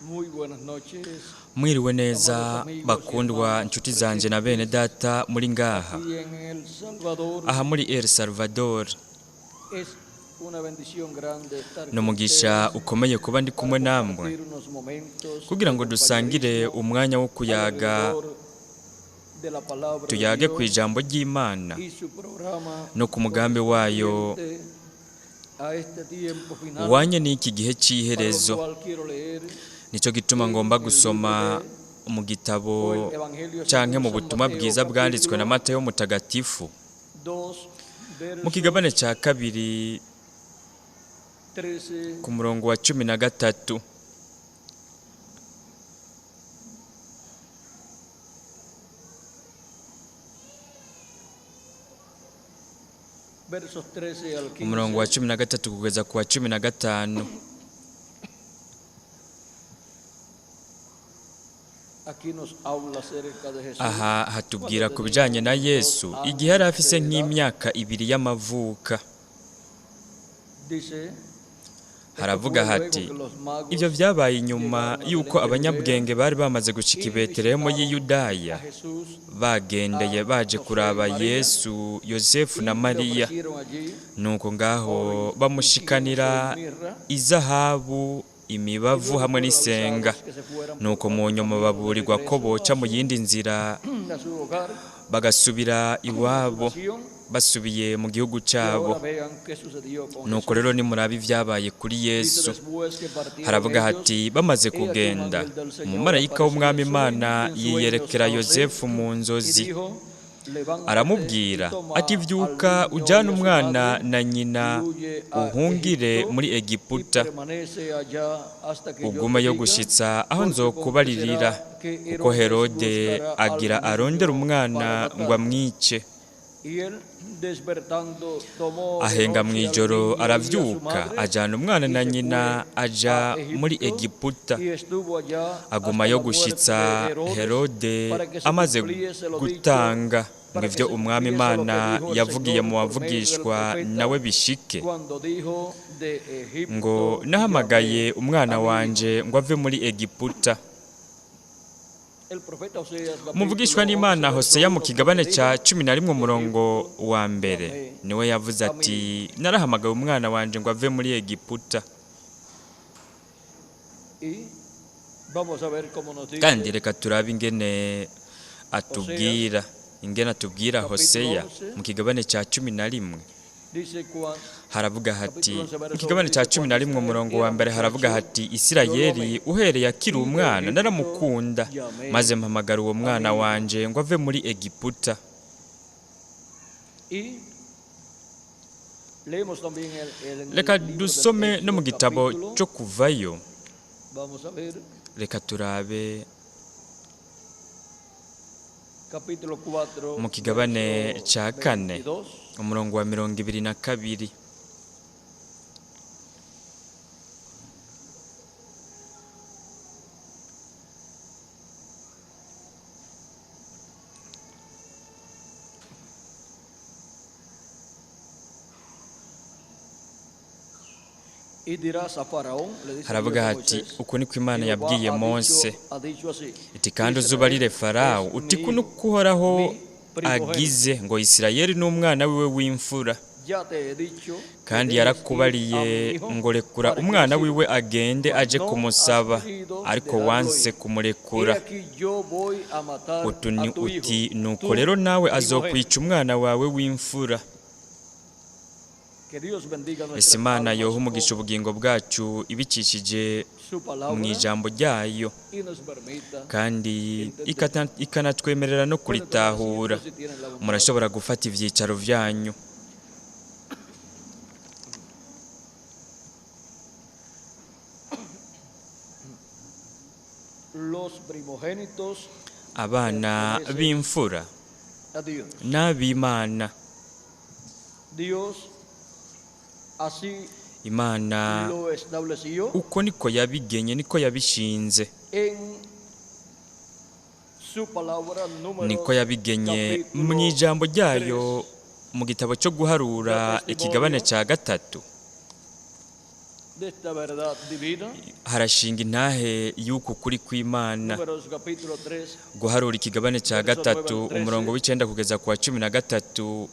Muy buenas noches. Mwiriwe neza bakundwa nshuti zanje na bene data muri ngaha Aquí en El Salvador aha muri El Salvador. es una bendición grande estar Ni con umugisha ustedes ukomeye kuba ndi kumwe para namwe compartir unos momentos kugira de ngo dusangire compañerismo umwanya wo kuyaga, alrededor de la palabra de tuyage ku Dios ijambo ry'Imana y su programa no ku mugambi wayo correspondiente a este tiempo final, uwanye n'iki gihe para lo cy'iherezo. cual quiero leer Nicyo gituma ngomba gusoma mu gitabo o el Evangelio canke según mu San butumwa Mateo, bwiza bwanditswe na capítulo Matayo mutagatifu 2, mu versos kigabane ca kabiri 13 ku murongo wa 13. Versos 13 al 15. Umurongo wa 13 kugeza ku wa 15. Aquí nos habla acerca de Jesús Aha hatubwira cuando ku tenía bijanye na unos 2 Yesu igihe años yari afise de edad. nk'imyaka 2 y'amavuka. Dice, esto Haravuga fue luego hati que los magos ibyo vyabaye inyuma llegaron a y'uko Belén de Judea abanyabwenge bari bamaze gushika i y Betelehemu y'i visitaron Yudaya, a Jesús, bagendeye a baje José y kuraba María, Yesu, Yosefu y na le Mariya. ofrecieron allí Nuko ngaho oro, incienso bamushikanira y mirra. izahabu, Y imibavu luego hamwe fueron n'isenga. avisados que se fueran por Nuko mu otro nyuma camino de baburirwa ko regreso boca a mu su, yindi nzira a su hogar, bagasubira a su iwabo, nación. basubiye mu gihugu Y cabo. ahora vean qué sucedió con Nuko Jesús. rero nimurabe ivyabaye kuri Dice, Yesu. después que partieron Haravuga ellos, hati bamaze he aquí un kugenda, ángel del Señor umumarayika apareció w'umwami en Imana sueños yiyerekera a José Yosefu mu y nzozi, dijo, levántate y aramubwira toma ati al vyuka niño y ujane a su umwana madre na nyina y huye a uhungire Egipto muri y Egiputa, permanece allá hasta que yo te ugumeyo diga, gushitsa aho porque nzokubaririra, acontecerá que kuko Herodes Herode buscará al agira arondera niño umwana para ngo matarlo. amwice. Y él, despertando, tomó de Ahenga noche al mw'ijoro niño y a su aravyuka madre ajana umwana y na se nyina fue a aja muri Egipto Egiputa, y estuvo allá hasta agumayo la muerte de gushitsa Herodes, Herode para que se amaze cumpliese lo dicho, gutanga ngo para que ivyo se umwami cumpliese lo que Imana dijo el yavugiye Señor mu por medio del bavugishwa profeta nawe bishike, cuando dijo, de ngo Egipto nahamagaye llamé umwana a mi hijo. wanje ngo ave muri Egiputa. El profeta Oseas Umuvugishwa capítulo 11 n'Imana verso Hoseya mu 1 fue que kigabane ca dijo, 11 de umurongo Egipto wa mbere llamé niwe yavuze a mi ati hijo. narahamagaye umwana wanje ngo ave muri Egiputa. Y vamos a ver cómo nos Kandi dice reka turabe ingene Oseas atubwira, ingene atubwira capítulo Hoseya 11, mu kigabane ca 11. dice cuan, Haravuga hati capítulo 11 mu verso 1 kigabane ca dice, cuando 11 Israel umurongo wa era mbere haravuga muchacho, hati yo lo Isirayeli amé, uhereye akiri y de umwana Egipto naramukunda, llamé maze mpamagara uwo a mwana mi hijo. wanje ngo ave muri Egiputa. Y leemos también en el Reka libro del dusome no mu Éxodo gitabo capítulo, cyo kuvayo, vamos a ver, reka turabe capítulo 4, mu kigabane verso ca kane 22. umurongo wa 22. Y dirás a Faraón, le dice Dios Haravuga a hati Moisés, uko niko Imana Jehová yabwiye Mose ha dicho así, iti kandi Israel uzubarire Farawo es uti mi kuno hijo, uhoraho mi primogénito. agize ngo Isirayeli n'umwana wiwe w'imfura, Ya te he dicho que kandi dejes ir a yarakubariye mi hijo ngo rekura para que me umwana sirva, wiwe agende mas aje no has kumusaba, querido ariko dejarlo wanse ir. He kumurekura. aquí yo voy a matar Utu ni a tu hijo, uti nuko tu rero nawe azokwica primogénito. umwana wawe w'imfura. Que Dios bendiga Ese nuestras Imana yoha almas umugisha con ubugingo bwacu ibicishije su mu palabra ijambo ryayo, y nos permita kandi entender. ikanatwemerera no Pueden tomar kuritahura. asiento si tienen la bondad. Murashobora gufata ivyicaro vyanyu. Los primogénitos Abana pertenecen b'imfura a Dios. n'ab'Imana. Dios así Imana lo estableció uko niko yabigenye, niko yabishinze, en su palabra niko Números yabigenye mu capítulo ijambo ryayo 3. mu gitabo cyo guharura Da ikigabane testimonio ca 3. de esta verdad divina. Harashinga intahe y'uku kuri kw'Imana. Números capítulo 3, Guharura ikigabane cya 3, umurongo w'9 kugeza ku wa 13,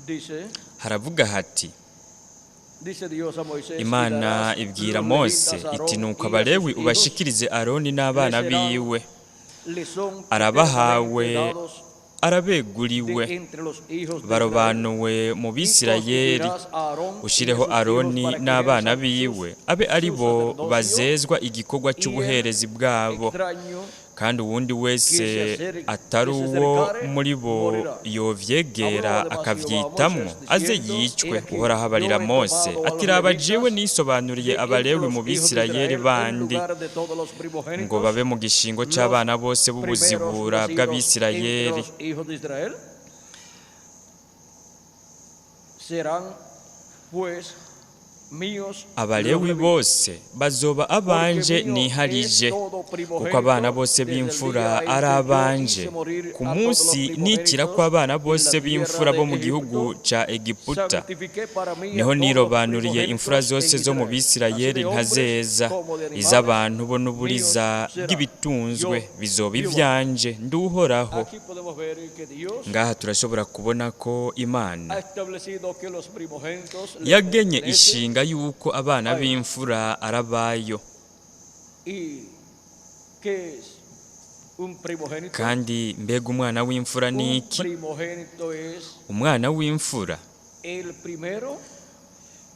dice, haravuga hati: dice Dios a Moisés: "Y Imana darás ibwira los Mose levitas a iti: Aarón Nuko y a Abalewi sus hijos, ubashikirize Aroni n'abana biwe, les son arabahawe, eternamente dados arabeguriwe, de entre los hijos de Israel. barobanuwe mu Y Bisirayeli. constituirás a Aarón y a Ushireho sus hijos Aroni para que n'abana ejerzan biwe, abe ari su bo sacerdocio bazezwa igikorwa y el cy'ubuherezi bwabo. Extraño Kandi uwundi que wese se acerque- atari que se uwo acercare, muri bo morirá. yovyegera Habló además Jehová a akavyitamwo, Moisés aze diciendo: yicwe. "He aquí, Uhoraho abarira yo he Mose tomado a ati: los Raba jewe levitas nisobanuriye de entre Abalewi los mu hijos de Bisirayeli Israel en bandi, lugar de todos los ngo primogénitos, babe mu gishingo los c'abana bose primeros b'ubuzibura nacidos entre bw'Abisirayeli. Los hijos de Israel. Serán pues míos los Abalewi levitas, bose bazoba porque abanje mío niharije, es todo kuko abana primogénito bose desde el b'imfura día en ari que yo abanje. hice morir Ku a todos los munsi nikira ko primogénitos abana en la bose tierra b'imfura de bo mu gihugu Egipto, ca Egiputa, santifiqué para mí a niho todos los nirobanuriye imfura primogénitos zose en zo mu Israel, así Bisirayeli de hombres nkazeza, como de animales, iz'abantu bo n'uburiza míos serán. bw'ibitunzwe Yo, bizoba Jehová. ivyanje, nduhoraho. Aquí podemos ver que Dios Ngaha turashobora kubona ko Imana ha establecido que los primogénitos le yagenye pertenecen ishinga yuko abana b'imfura arabayo. y ¿qué es un primogénito? Kandi mbega umwana w'imfura ni Un iki? primogénito es Umwana w'imfura el primero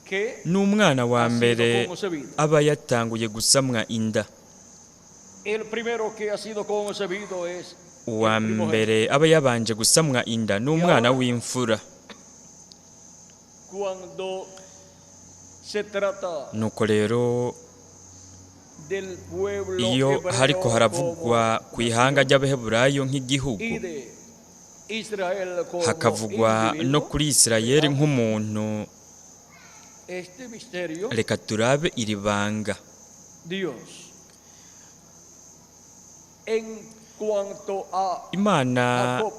que ni umwana wa ha sido mbere concebido. aba yatanguye gusamwa inda. El primero que ha sido concebido es Uwa el primogénito. mbere aba yabanje gusamwa inda ni umwana w'imfura. Cuando se trata Nuko rero del pueblo iyo hebreo hariko haravugwa como ku ihanga ry'Abaheburayo nk'igihugu, y de Israel como hakavugwa no individuo, kuri Isirayeli nk'umuntu, este misterio reka turabe iri banga. Dios en cuanto a Imana Jacob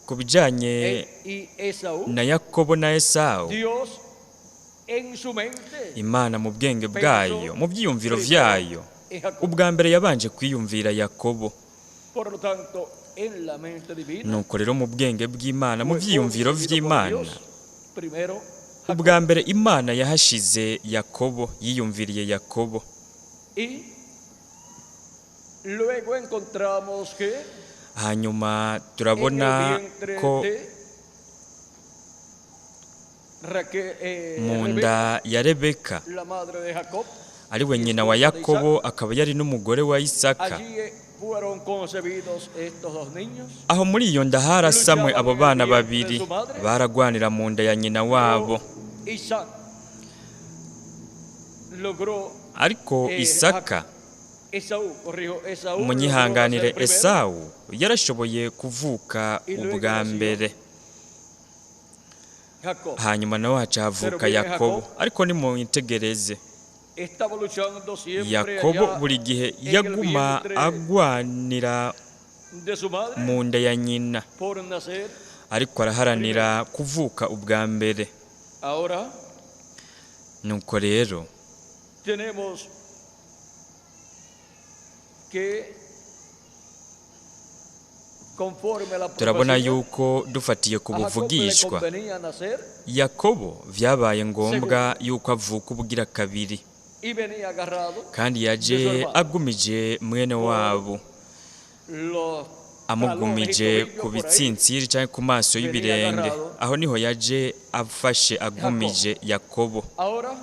ku bijanye y Esaú, na Yakobo na Esawu, Dios en su mente Imana mu bwenge bwayo, mu byiyumviro pensó vyayo, en Jacob. ubwa mbere yabanje kwiyumvira Yakobo. Por lo tanto, en la mente divina Nuko rero mu bwenge bw'Imana, mu fue byiyumviro concebido por vy'Imana, Dios primero Jacob. ubwa mbere Imana yahashize Yakobo, yiyumviriye Yakobo. Y luego encontramos que Hanyuma en turabona el vientre ko de Raquel, mu Rebeca, nda ya Rebeka, la madre de Jacob, ari we y nyina wa esposa de Yakobo, Isaac, akaba yari n'umugore wa Isaka, allí fueron concebidos estos dos niños. aho muri iyo nda harasamwe abo bana babiri, baragwanira mu nda ya nyina wabo. Pero Isaac logró, Ariko Isaka, Esaú, corrijo, Esaú logró munyihanganire, nacer primero Esawu yarashoboye kuvuka ubwa mbere, Jacob. hanyuma nawe haca havuka Yakobo. Ariko nimwitegereze, Estaba luchando siempre Yakobo allá buri gihe en el yaguma vientre agwanira de su madre mu nda ya nyina, por nacer. ariko araharanira kuvuka ubwa mbere. Ahora Nuko rero tenemos que conforme a la turabona profecía, yuko dufatiye ku a Jacob le buvugishwa, convenía nacer Yakobo vyabaye ngombwa yuko avuka ubugira kabiri, y venía agarrado kandi yaje agumije mwene wabo, los talones y amugumije tobillos ku por ahí. bitsintsiri canke ku maso y'ibirenge. Aho niho yaje afashe agumije Yakobo. Ahora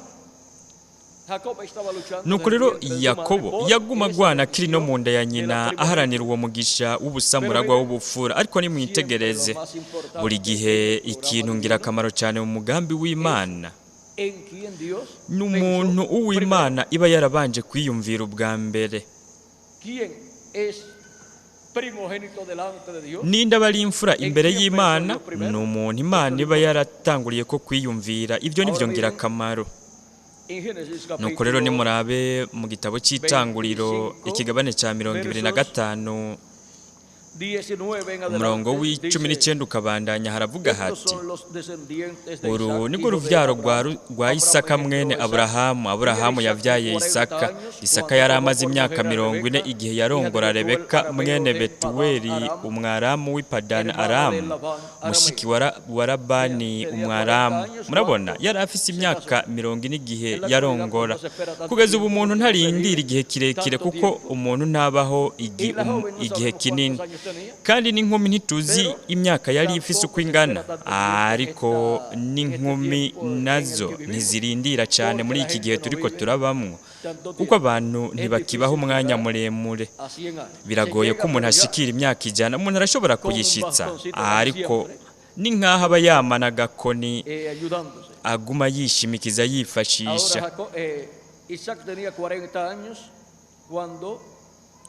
Jacob estaba luchando Nuko en el rero vientre de su madre Yakobo por yaguma esa agwana akiri no bendición mu nda ya de la nyina, primogénitura. aharanira uwo mugisha w'ubusamuragwa w'ubupfura. Ariko nimwitegereze, Siempre lo más importante buri gihe en el programa ikintu divino ngirakamaro cyane mu mugambi w'Imana en quien Dios ni umuntu pensó primero. uw'Imana iba yarabanje kwiyumvira ubwa mbere. ¿Quién es primogénito delante de Dios? Ninde aba ari imfura imbere y'Imana? Ni umuntu Imana iba yaratanguriye ko kwiyumvira. Ibyo ni byo ngirakamaro. En Génesis Nuko rero capítulo nimurabe mu gitabo cy'Itanguriro ikigabane cya 25, 19 en Umurongo adelante w'icumi dice, n'icyenda ukabandanya haravuga estos hati: son los descendientes de Uru Isaac, nirwo hijo de ruvyaro rwa Abraham. rwa Abraham Isaka engendró mwene a Isaac, Aburahamu. y era Aburahamu Isaac de yavyaye 40 Isaka. años Isaka cuando yari tomó amaze por imyaka mujer a 40 Rebeca, igihe hija de yarongora Betuel, Rebeka arameo mwene de Padán Betuweli Aram, umwaramu w'i Padani hermano de Aramu, Labán mushiki arameo. wa Labani Tenía 40 umwaramu. años Murabona, cuando yari afise se imyaka casó. 40 igihe En la actualidad, yarongora. pues no se espera tanto Kugeza ubu tiempo umuntu porque no se ntarindira vive igihe kirekire tanto kuko tiempo. umuntu ntabaho Y la joven no igihe sabemos cuántos kinini, años tenía, kandi n'inkumi ntituzi pero imyaka yari ifise tampoco uko se ingana, espera tanto tiempo en ariko esta, en este n'inkumi tiempo en el nazo que vivimos, ntizirindira cane porque muri la iki gihe gente no turiko vive turabamwo, tanto kuko tiempo. abantu Es ntibakibaho difícil umwanya llegar muremure. a 100 años. Se Biragoye ko llega, umuntu pero ya ashikira imyaka 100, umuntu arashobora con un kuyishitsa, bastoncito como ariko siempre, ni nk'aho aba yamana agakoni ayudándose. aguma yishimikiza Ahora yifashisha. Isaac tenía 40 años cuando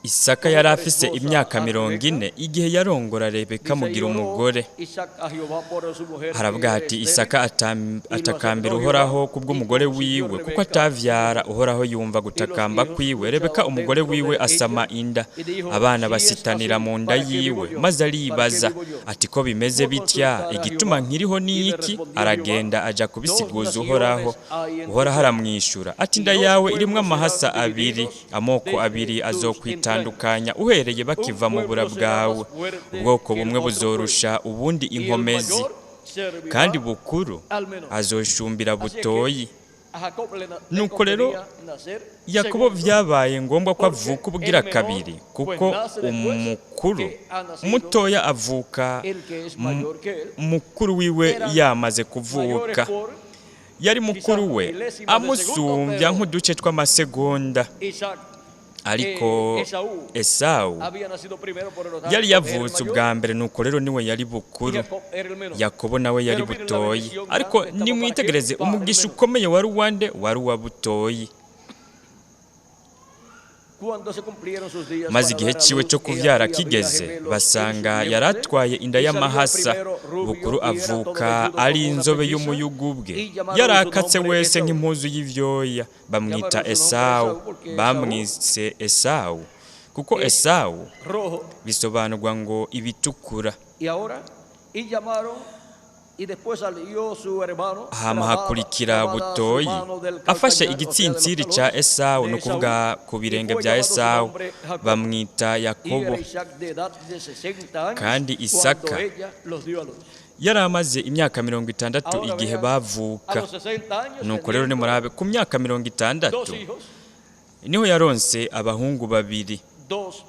Isaka tomó yari por afise esposa imyaka a mirongo Rebeca. ine igihe yarongora Rebeka Dice, y amugira oró umugore. Isaac a Jehová por su mujer que Haravuga era hati: estéril, Isaka y lo atakambira aceptó Uhoraho Jehová y kubw'umugore concibió wiwe, kuko Rebeca atavyara. Uhoraho yumva y los gutakamba hijos kwiwe. Rebeka luchaban umugore dentro wiwe de asama ella inda, y dijo, abana si es basitanira así, mu nda ¿para qué vivo yiwe. yo? Maze ¿Para qué aribaza vivo yo? ati: ko bimeze Fue a bitya, consultar a igituma Jehová nkiriho y ni le iki? respondió Jehová, Aragenda aja dos kubisiguza Uhoraho. naciones hay en tu Uhoraho seno, aramwishura ati: y inda dos yawe irimwo pueblos amahasa serán abiri, divididos amoko desde abiri tus azokwitandukanya entrañas. uhereye Un bakiva mu bura pueblo será bwawe. más fuerte Ubwoko que el bumwe otro pueblo, buzorusha ubundi y el inkomezi, mayor kandi servirá bukuru al menor. azoshumbira Así es que butoyi. a Jacob le Nuko rero convenía nacer Yakobo segundo, vyabaye ngombwa ko porque avuka ubugira el menor kabiri, pues kuko nace después umukuru que ha nacido mutoya avuka el que es mayor que él. mukuru wiwe Eran yamaze mayores kuvuka. por Yari mukuru quizás we milésimas de segundo, amusumbya pero nk'uduce tw'amasegonda, Isaac, ariko Esaú Esawu había nacido primero, por lo yari tanto era el yavutse mayor ubwa mbere, nuko rero niwe yari y bukuru, Jacob era el menor. Yakobo nawe yari Pero miren la butoyi. bendición Ariko grande estaba para quién, nimwitegereze para el umugisha menor. ukomeye wari uwande? Wari uwa butoyi. Cuando se cumplieron sus días Maze para igihe dar a ciwe luz, cyo he kuvyara aquí había kigeze, gemelos en su basanga vientre, yaratwaye inda y salió el y'amahasa. primero rubio Bukuru y era todo avuka velludo ari como una inzobe pelliza, y'umuyugubwe, y llamaron su yarakatse nombre wese Esaú. nk'impuzu y'ivyoya, bamwita Llamaron su nombre Esawu. Esaú porque Esaú Bamwise Esawu kuko es Esawu rojo. bisobanurwa ngo ibitukura. Y ahora, y llamaron, y después salió su hermano, Hama clavada, hakurikira clavada su butoyi mano del afashe calcañar, o sea, de los igitsintsiri ca talones Esawu, de ni Esaú, ukuvuga ku y birenge fue vya llamado su Esawu, nombre Jacob. bamwita Y Yakobo. era Isaac de edad de 60 años Kandi cuando Isaka ella los dio a luz. yari amaze imyaka 60 Ahora igihe vean, a bavuka. los 60 años Nuko rero teniendo nimurabe, ku myaka mirongo dos itandatu hijos, niho yaronse abahungu babiri, dos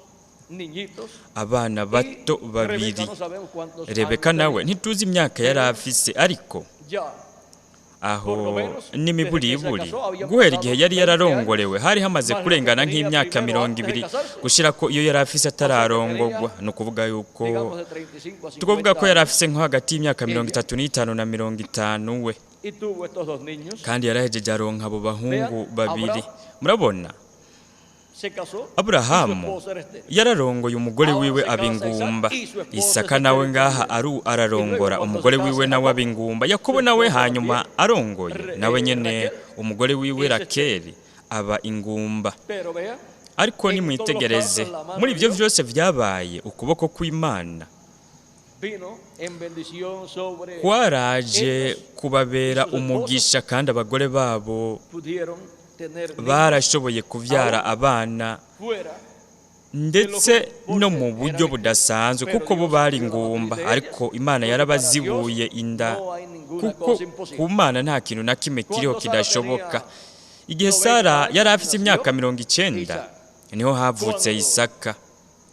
niñitos, abana y bato Rebeca babiri. no sabemos cuántos Rebeka años nawe tenía, ntituzi imyaka yari pero afise, ariko ya aho por lo menos desde que se n'imiburiburi casó habían guhera igihe pasado yari 20 años, yararongorewe hari hamaze más lo que kurengana tenía nk'imyaka primero mirongo antes de ibiri, casarse. gushira ko iyo yari afise O sea que tenía, atararongogwa, ni ukuvuga yuko digamos, de 35 a tukuvuga 50 ko yari años afise nko hagati y'imyaka mirongo ella, itatu n'itanu na 50 we. y tuvo estos dos niños. Kandi yarahejeje aronka abo bahungu Vean, babiri. Abraham Murabona, se casó y su Aburahamu esposa era estéril. yararongoye umugore Ahora wiwe se aba casa Isaac ingumba. y su esposa es Isaka nawe estéril ngaha también. aru Y luego ararongora cuando umugore se wiwe casa nawe aba Jacob, ingumba. su Yakobo nawe esposa hanyuma también, arongoye nawe nyene Raquel, umugore wiwe es estéril. Rakeli aba ingumba. Pero vean, Ariko en todos los nimwitegereze, casos la mano muri de ivyo Dios vyose vyabaye ukuboko kw'Imana vino en bendición sobre kwaraje ellos y kubabera sus esposas umugisha, kandi abagore babo pudieron tener niños barashoboye kuvyara aún abana, fuera de lo ndetse común, no mu porque buryo eran estériles. budasanzwe, Pero kuko bo Dios bari abrió la matriz ingumba, de ellas, ariko Imana porque para Dios yarabazibuye inda, no hay ninguna kuko cosa ku imposible. Mana nta kintu na kimwe kiriho Cuando Sara kidashoboka. tenía Igihe 90 Sara años, yari afise imyaka nació 90 Isaac. niho havutse Cuando Isaka.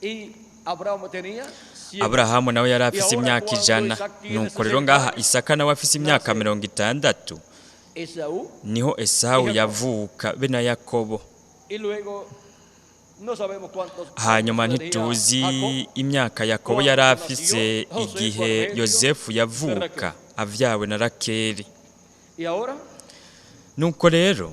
y Abraham tenía 100. Aburahamu nawe yari Y afise ahora imyaka cuando 100. Isaac tiene Nuko rero 60 ngaha años, Isaka nawe afise imyaka nace 60 Esaú niho y Esawu Jacob. yavuka be na Yakobo. Y luego no sabemos cuántos años Hanyuma tenía ntituzi Jacob imyaka Yakobo yari cuando afise nació José por igihe medio Yozefu de yavuka Raquel. avyawe na Rakeli. Y ahora Nuko rero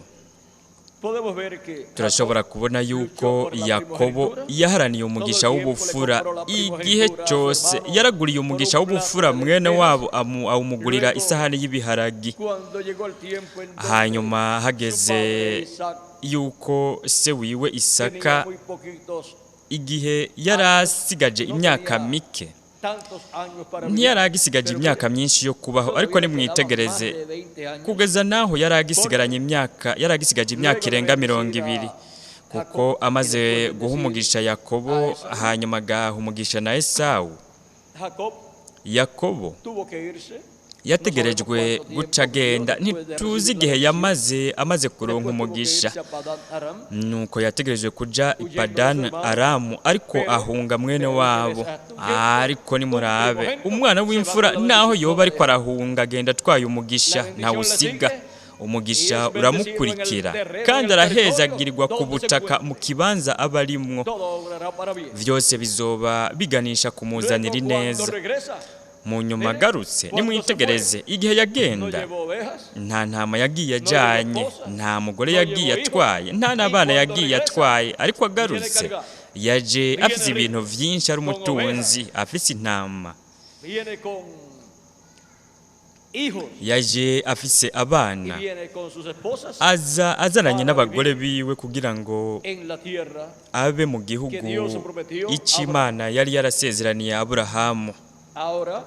podemos ver que Jacob turashobora kubona luchó yuko por la Yakobo primogenitura. yaharaniye Todo el umugisha tiempo le w'ubufura compró la igihe primogenitura a su cyose. hermano Yaraguriye por umugisha un plato w'ubufura de mwene lentejas. wabo awumugurira Luego, isahani y'ibiharagi. cuando llegó el tiempo en donde Hanyuma su hageze padre Isaac yuko se wiwe tenía Isaka muy poquitos Igihe yari asigaje imyaka mike, Tantos años para vivir. ntiyari agisigaje imyaka myinshi yo kubaho, ariko Todavía quedaban más nimwitegereze, de 20 años. kugeza naho yari agisigaranye imyaka, yari agisigaje imyaka irenga 20, kuko amaze guha umugisha Yakobo, hanyuma agaha umugisha na Esawu. Jacob Yakobo tuvo que irse. yategerejwe guca agenda, ntituzi igihe yamaze amaze kuronka Después tuvo que umugisha. irse a Padán Aram. Nuko yategerejwe kuja i Padani Aramu, ariko ahunga mwene wabo. Ariko nimurabe, umwana w'imfura naho yoba ariko arahunga, agenda atwaye umugisha, ntawusiga. Umugisha uramukurikira, kandi arahezagirirwa ku butaka mu kibanza aba arimwo. Todo obrará para bien. Vyose bizoba biganisha kumuzanira Luego, cuando ineza. regresa, Mu nyuma agarutse, nimwitegereze igihe no yagenda, llevó ovejas, nta ntama yagiye ajanye, nta mugore yagiye atwaye, nta n'abana yagiye atwaye, ariko agarutse yaje afise ibintu vyinshi, ari umutunzi, afise intama, viene con hijos yaje afise y abana, viene con sus esposas aza azananye n'abagore biwe kugira ngo en la tierra abe mu gihugu ic'Imana yari yarasezeraniye Aburahamu. Ahora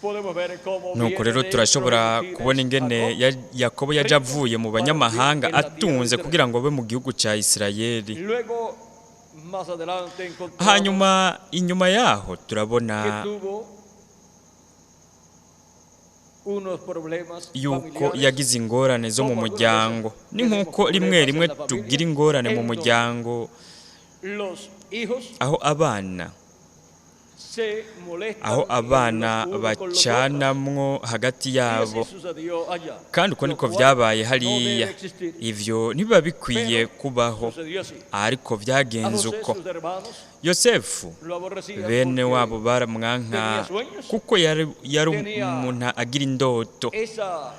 podemos ver cómo Nuko viene rero de turashobora entre los kubona gentiles ingene Jacob. Yakobo yaje avuye mu banyamahanga atunze kugira ngo abe mu gihugu ca Isirayeli. Luego, más adelante encontramos Hanyuma inyuma yaho turabona que tuvo unos problemas yuko familiares. yagize ingorane zo mu muryango. Ni nk'uko rimwe rimwe tugira ingorane mu muryango, Los hijos aho abana se molestan aho abana los unos con los otros. bacanamwo hagati Y yabo. así sucedió allá. Kandi uko Lo niko cual vyabaye no hariya. debe existir. Ivyo ntibiba bikwiye kubaho, Sucedió así. ariko A vyagenze José, uko. sus hermanos Yosefu lo aborrecían bene porque wabo baramwanka kuko yari umuntu agira indoto, esa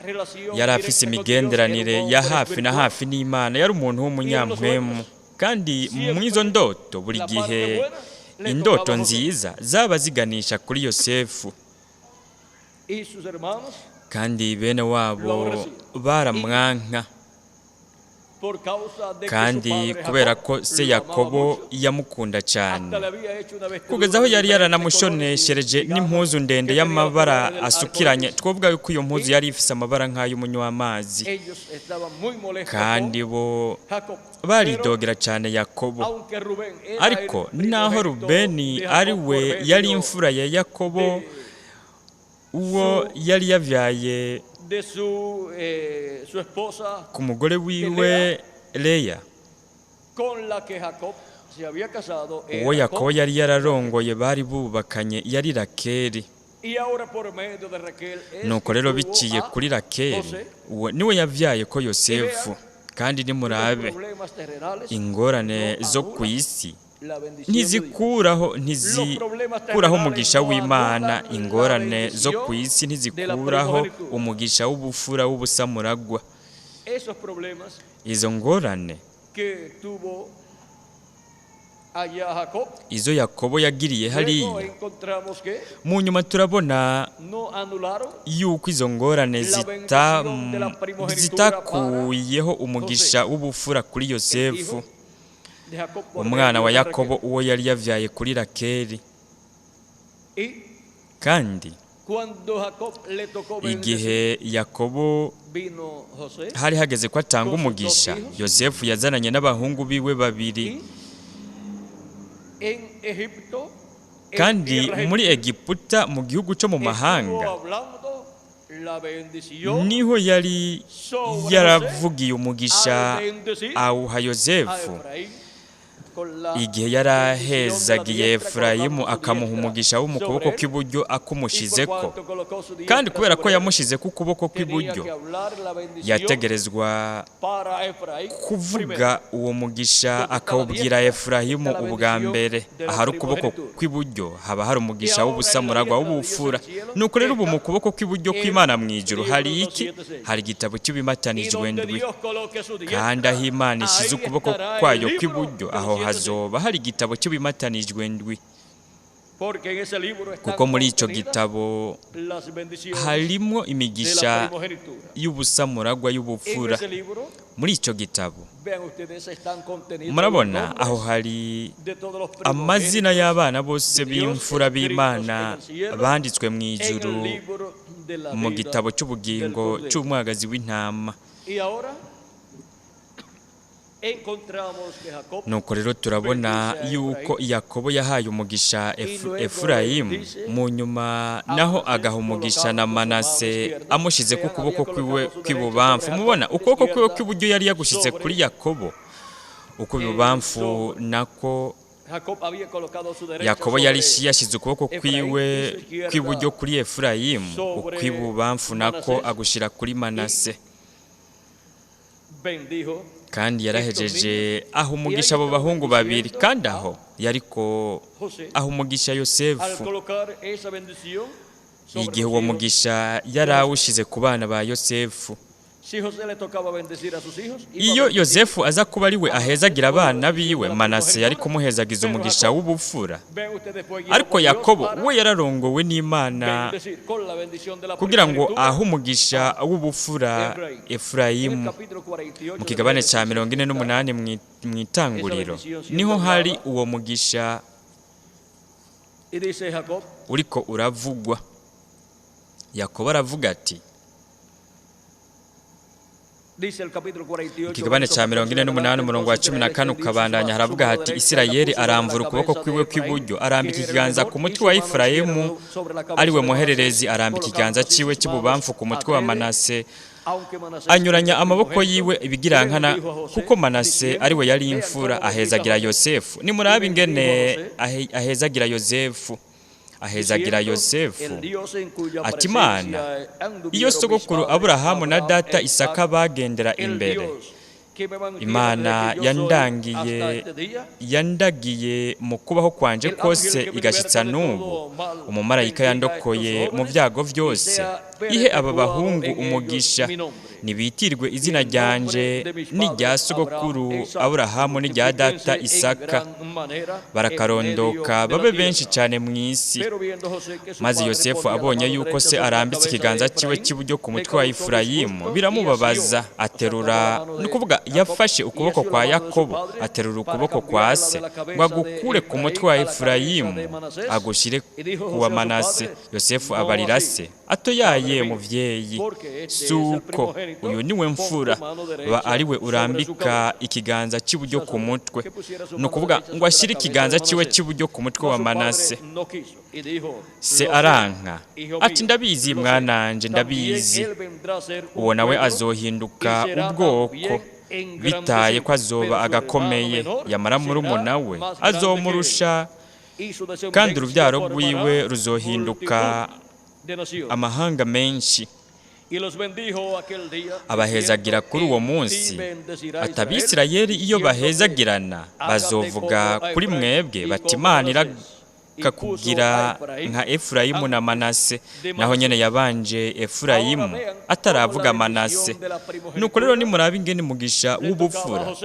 relación yari afise directa con Dios, imigenderanire era un ya hombre hafi na espiritual. hafi n'Imana, yari umuntu w'umunyamwemu. Kandi mw'izo ndoto buri gihe indoto nziza zaba ziganisha kuri Yosefu, Y sus hermanos, kandi bene wabo baramwanka. por causa de que su Kandi padre kubera Jacob ko se lo amaba Yakobo mucho, yamukunda cyane, hasta le había hecho una vestidura kugeza aho de yari diferentes yaranamushoneshereje colores, digamos, n'impuzu ndende que tenía los y'amabara colores del arco asukiranye. iris. Twovuga yuko iyo mpuzu yari ifise amabara nk'ay'umunywamazi. Ellos estaban muy molestos Kandi con bo Jacob. Pero, baridogera cyane Yakobo. aunque Rubén era Ariko el naho primogénito Rubeni de ari Jacob we por medio yari imfura ya Yakobo, uwo yari yavyaye de su esposa ku mugore wiwe Leya, con la que Jacob se había casado, era uwo Yakobo con- yari yararongoye bari bubakanye yari Rakeli. y ahora por medio de Raquel es Nuko que rero tuvo biciye a kuri Rakeli, José. uwo niwe yavyaye ko Yosefu. Kandi Los nimurabe, problemas terrenales ingorane no zo ku anulan isi la bendición de Dios. ntizikuraho umugisha w'Imana. Ingorane zo ku isi ntizikuraho umugisha w'ubufura w'ubusamuragwa. Esos problemas Izo ngorane que tuvo allá Jacob, izo Yakobo yagiriye luego hariya, encontramos que mu nyuma turabona no anularon yuko izo ngorane zitakuyeho umugisha w'ubufura kuri Yosefu, de Jacob por umwana medio wa de Yakobo, Raquel. uwo yari yavyaye kuri Rakeli. Y Kandi cuando Jacob le tocó bendecir, igihe Yakobo vino José hari hageze ko atanga umugisha, Yosefu yazananye n'abahungu biwe babiri. y en Egipto, en Kandi tierra muri egipcia, Egiputa, mu gihugu cyo mu estuvo mahanga, hablando la bendición niho yari yaravugiye umugisha al bendecir awuha a Yosefu. Efraín con la Igihe bendición de la yarahezagiye diestra, Efurayimu colocando su akamuha diestra umugisha wo mu sobre kuboko él, kw'iburyo y por akumushizeko, cuanto colocó su kandi diestra kubera ko sobre él, yamushize ku kuboko tenía kw'iburyo, que hablar la bendición yategerezwa para Efraín primero. kuvuga uwo mugisha akawubwira Efurayimu ubwa mbere. Ahari ukuboko kw'iburyo haba hari umugisha w'ubusamuragwa w'ubufura. Nuko rero ubu mu kuboko kw'iburyo kw'Imana mu ijuru hari iki? Hari igitabo Y cy'ibimatanijwe donde ndwi. Dios coloque su diestra, Kandi aho Imana ishize ahí ukuboko estará el kwayo libro kw'iburyo, de los aho siete sellos. hazoba hari igitabo cy'ibimatanijwe ndwi. Porque en ese libro están Kuko muri ico contenidas gitabo las bendiciones harimwo de la imigisha primogenitura. y'ubusamuragwa En y'ubupfura. ese libro, Muri ico gitabo, vean ustedes, están contenidos los murabona nombres aho hari de todos los amazina primogénitos y'abana bose de Dios b'imfura escritos b'Imana en el cielo, banditswe mu en ijuru el libro de la mu vida gitabo del c'ubugingo Cordero. c'umwagazi w'intama. Y ahora encontramos que Jacob Nuko rero turabona yuko Yakobo yahaye umugisha Efurayimu, mu nyuma naho agaha umugisha na Manase amushize ku kuboko kwiwe kw'ibubamfu. Mubona ukuboko kwiwe kw'iburyo yari yagushize kuri Yakobo, ukw'ibubamfu nako Jacob había colocado su derecha Yakobo yari sobre yashize ukuboko kwiwe kw'iburyo kuri Efurayimu, ukw'ibubamfu nako agushira kuri Manase. Bendijo Kandi yarahejeje aho umugisha abo bahungu babiri, kandi aho yariko José aho umugisha al Yosefu. colocar esa bendición sobre Igihe los uwo hijos. mugisha yari awushize ku bana ba Yosefu, Si José le tocaba bendecir a sus hijos, iba a iyo bendecir Yosefu aza kuba ari we ahezagira abana biwe, Manase yari kumuhezagiza umugisha w'ubupfura. Vean ustedes, fue guiado Ariko por Dios Yakobo para we yararongowe n'Imana bendecir con la bendición de la kugira ngo primogenitura. ahe umugisha w'ubupfura En el Efurayimu. capítulo 48 Mu de kigabane ca Génesis 48 mw'itanguriro niho hari uwo mugisha Y dice Jacob, uriko uravugwa. Yakobo aravuga ati, dice el capítulo 48, mu kigabane verso ca 48 umurongo wa 14 ukabandanya haravuga hati: Isirayeli aramvura ukuboko kwiwe kw'iburyo arambika ikiganza ku mutwe wa Efurayimu ari we muhererezi, arambika ikiganza ciwe cy'ibubamfu ku mutwe wa Manase, anyuranya amaboko yiwe ibigirankana, kuko Manase ari we yari imfura, ahezagira Yosefu. Nimurabe ingene ahezagira Yosefu, ahezagira Yosefu ati: Imana iyo sogokuru Aburahamu na data Isaka bagendera imbere, Imana yandangiye yandagiye mu kubaho kwanje kose igashitsa n'ubu, umumarayika yandokoye mu byago byose, ihe aba bahungu umugisha, nibitirwe izina ryanje n'irya sogokuru Aburahamu n'irya data Isaka, barakarondoka babe benshi cyane mu isi. Maze Yosefu abonye yuko se arambitse ikiganza cyiwe cy'iburyo ku mutwe wa Efurayimu, biramubabaza, aterura, ni ukuvuga yafashe ukuboko kwa Yakobo aterura ukuboko kwa se ngo agukure ku mutwe wa Efurayimu agushyire ku wa Manase. Yosefu abarira se atoyaye: muvyeyi, suko uyu niwe mfura, ba ari we urambika ikiganza cy'iburyo ku mutwe. Ni ukuvuga ngo ashyire ikiganza cyiwe cy'iburyo ku mutwe wa Manase. Se aranka ati: ndabizi mwananje, ndabizi, uwo nawe azohinduka ubwoko, bitaye ko azoba agakomeye, yamara murumuna we azomurusha, kandi urubyaro rwiwe ruzohinduka amahanga menshi. Abahezagira kuri uwo munsi ati: Abisirayeli iyo bahezagirana bazovuga kuri mwebwe bati: Imana irakakugira nka Efurayimu na Manase. Naho nyene yabanje Efurayimu ataravuga Manase. Nuko rero nimuraba ingene umugisha w'ubupfura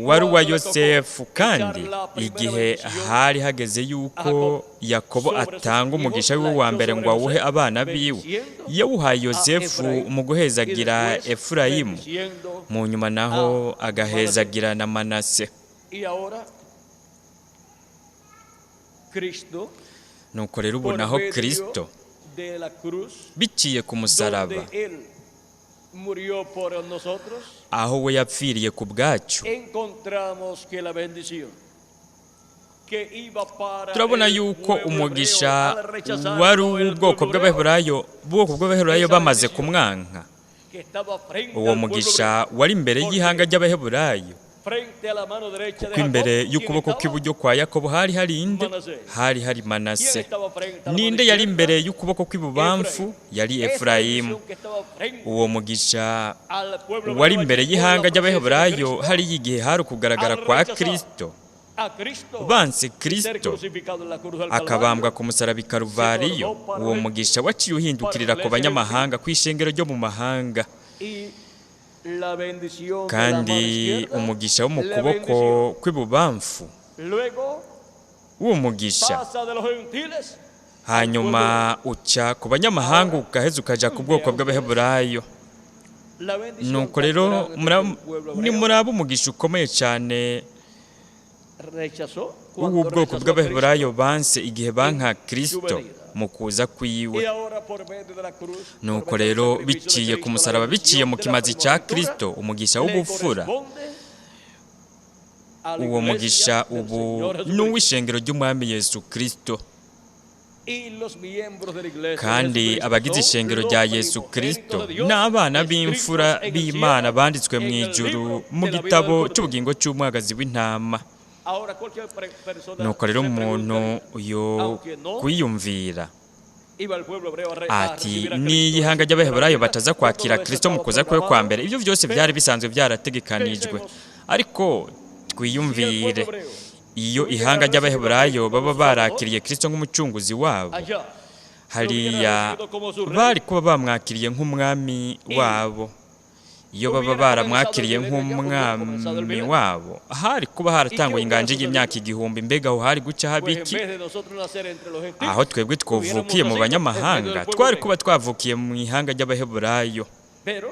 wari uwa Yosefu, kandi igihe hari hageze yuko Yakobo atanga umugisha wiwe wa mbere ngo awuhe abana biwe, yawuhaye Yosefu mu guhezagira Efurayimu, mu nyuma naho agahezagira na Manase. Y ahora, Cristo, Nuko rero ubu por naho medio Kristo de la cruz, biciye ku musaraba, donde Él murió por nosotros, aho we yapfiriye ku bwacu, encontramos que la bendición que iba para turabona el yuko pueblo umugisha hebreo al rechazarlo wari el uw'ubwoko pueblo hebreo, bw'Abaheburayo, ubwoko bw'Abaheburayo bamaze kumwanka, que estaba frente uwo al pueblo mugisha wari imbere y'ihanga ry'Abaheburayo, hebreo, frente a la mano derecha de kuko imbere Jacob, ¿quién y'ukuboko estaba? kw'iburyo kwa Yakobo hari hari inde? Hari hari ¿Quién Manase. estaba frente a la mano Ninde yari izquierda? imbere y'ukuboko kw'ibubamfu? Yari Esa Efurayimu. bendición que estaba frente Uwo mugisha al pueblo wari hebreo imbere allí con y'ihanga la presencia de ry'Abaheburayo Cristo, hari igihe hari ukugaragara kwa Kristo, a Cristo banse ser Kristo crucificado en la cruz del akabambwa Calvario, ku musaraba i Karuvariyo, uwo mugisha waciye uhindukirira ku banyamahanga, ku ishengero ryo mu mahanga. Y la bendición de la mano Kandi izquierda umugisha wo mu le kuboko bendició. kw'ibubamfu Luego W'umugisha Pasa de los gentiles hanyuma uca ku banyamahanga, ugaheza ukaja ku bwoko bw'Abaheburayo. La bendición Nuko tan rero grande que el pueblo hebreo nimuraba umugisha ukomeye cyane rechazó cuando w'ubwoko rechazó a Cristo. bw'Abaheburayo banse igihe banka Kristo mu kuza kwiwe. Y ahora por medio de la cruz, por Nuko medio del rero sacrificio de biciye ku Cristo, la musaraba, biciye bendición mu de la kimazi cya primogenitura Kristo, umugisha le w'ubupfura, corresponde a la uwo iglesia mugisha del ubu Señor Jesucristo. n'uw'ishengero ry'Umwami Yesu Kristo. Y los miembros de la iglesia de Kandi Jesucristo abagize son ishengero los rya Yesu primogénitos Kristo de Dios, n'abana escritos b'imfura en el b'Imana cielo, banditswe mu en el ijuru libro mu de la vida gitabo del Cordero. cy'ubugingo cy'umwagazi w'intama. Ahora cualquier persona Nuko rero se umuntu pregunta, yo aunque no kwiyumvira iba el pueblo hebreo a ati recibir a ni Cristo ihanga en su ry'Abaheburayo primera bataza venida, kwakira todo eso Kristo mu estaba kuza kwe kwa programado, mbere, ibyo byose pero byari bisanzwe byarategekanijwe. pensemos, Ariko si el pueblo twiyumvire, hebreo iyo hubiera ihanga recibido a ry'Abaheburayo Cristo baba como su Salvador, barakiriye Kristo nk'umucunguzi wabo, allá lo hubieran hariya recibido como su rey bari kuba bamwakiriye nk'umwami y wabo. Iyo baba hubiera comenzado el baramwakiriye milenio allá, hubiera comenzado el nk'umwami milenio. wabo, hari kuba ¿Y qué haratanguye hubiera inganje sucedido? y'imyaka 1000. Mbega aho hari guca haba Pues en iki? vez de nosotros nacer entre los Aho gentiles, twebwe hubiéramos twovukiye mu nacido en medio del banyamahanga, pueblo twari hebreo. kuba twavukiye mu ihanga ry'Abaheburayo. Pero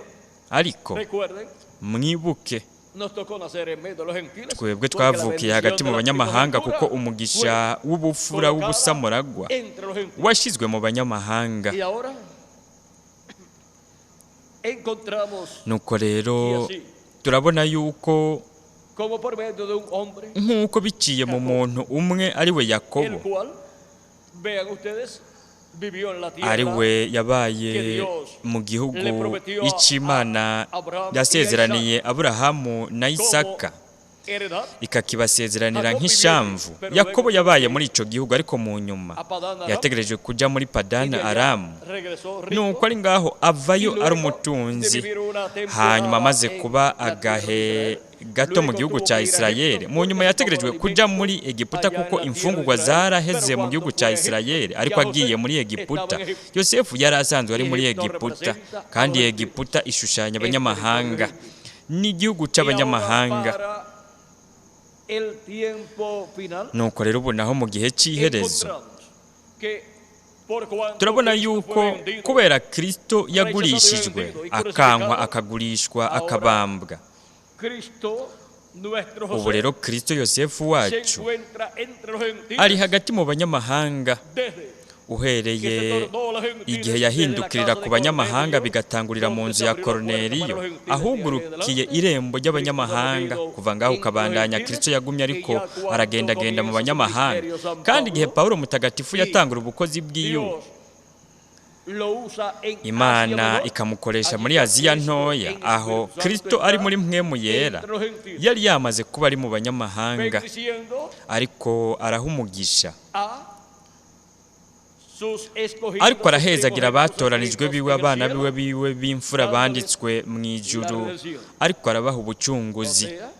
Ariko recuerden, mwibuke, nos tocó nacer en medio de los gentiles, twebwe porque la twavukiye bendición hagati de mu la banyamahanga, kuko primogenitura umugisha fue w'ubupfura colocada w'ubusamuragwa entre los gentiles. washyizwe mu banyamahanga. Y ahora encontramos Nuko que rero así turabona yuko como por medio de un hombre, nk'uko biciye mu Jacob, muntu umwe ari we el Yakobo, cual, vean ustedes, vivió en la ari tierra we que yabaye Dios mu gihugu le prometió a ic'Imana Abraham y a Isaac yasezeraniye Aburahamu na como Isaka, heredad. ikakibasezeranira Jacob vivió allí, nk'ishamvu. pero Yakobo luego tuvo yabaye que ir muri ico gihugu, ariko mu nyuma a Padán Aram yategereje kuja muri y de Padana allá Aramu. regresó Nuko rico ari ngaho y avayo ari luego de umutunzi. vivir una Hanyuma temporada amaze en kuba la tierra de agahe Israel, gato mu luego gihugu tuvo cya que ir a Isirayeli, Egipto mu nyuma porque se acabó el yategerejwe kuja alimento muri Egiputa allá en kuko la tierra de imfungurwa Israel. Pero zaraheze mu cuando gihugu fue cya a Egipto, Isirayeli. Ariko ya agiye José muri estaba Egiputa, en Egipto. Yosefu yari asanzwe ari Y muri Egipto Egiputa, representa a kandi los gentiles, Egiputa ishushanya es territorio abanyamahanga, gentil. n'igihugu Y ahora c'abanyamahanga. para el tiempo final Nuko rero ubu naho mu gihe cy'iherezo encontramos que por cuanto turabona Cristo fue yuko vendido, kubera Kristo rechazado y yagurishijwe, vendido y akankwa, crucificado, akagurishwa, ahora akabambwa, Cristo, nuestro ubu José, rero Kristo Yosefu se wacu encuentra entre los ari gentiles hagati mu banyamahanga, desde que se uhereye tornó a los igihe gentiles desde la yahindukirira casa ku de banyamahanga Cornelio, bigatangurira mu donde nzu se ya abrió la puerta para Koruneliyo, los gentiles de ahí en ahugurukiye adelante. irembo Cristo se ha ry'abanyamahanga. movido Kuva ngaho en los ukabandanya, gentiles Kristo yagumye y ariko ya cuando aragendagenda mu comienza su banyamahanga. ministerio San Kandi igihe Pablo Pawulo mutagatifu y yatangura ubukozi bwiwe, Dios lo usa en Asia Imana Menor, ikamukoresha allí muri ya Aziya Cristo ntoya, en aho Espíritu Santo Kristo ari está muri mpwemu yera, entre los gentiles, yari yamaze kuba ari mu banyamahanga, bendiciendo ariko araha umugisha, a sus escogidos, ariko sus arahezagira primogénitos abatoranijwe escritos biwe, en el abana cielo, biwe biwe b'imfura dándoles banditswe mu la ijuru, redención. ariko arabaha O ubucunguzi. sea,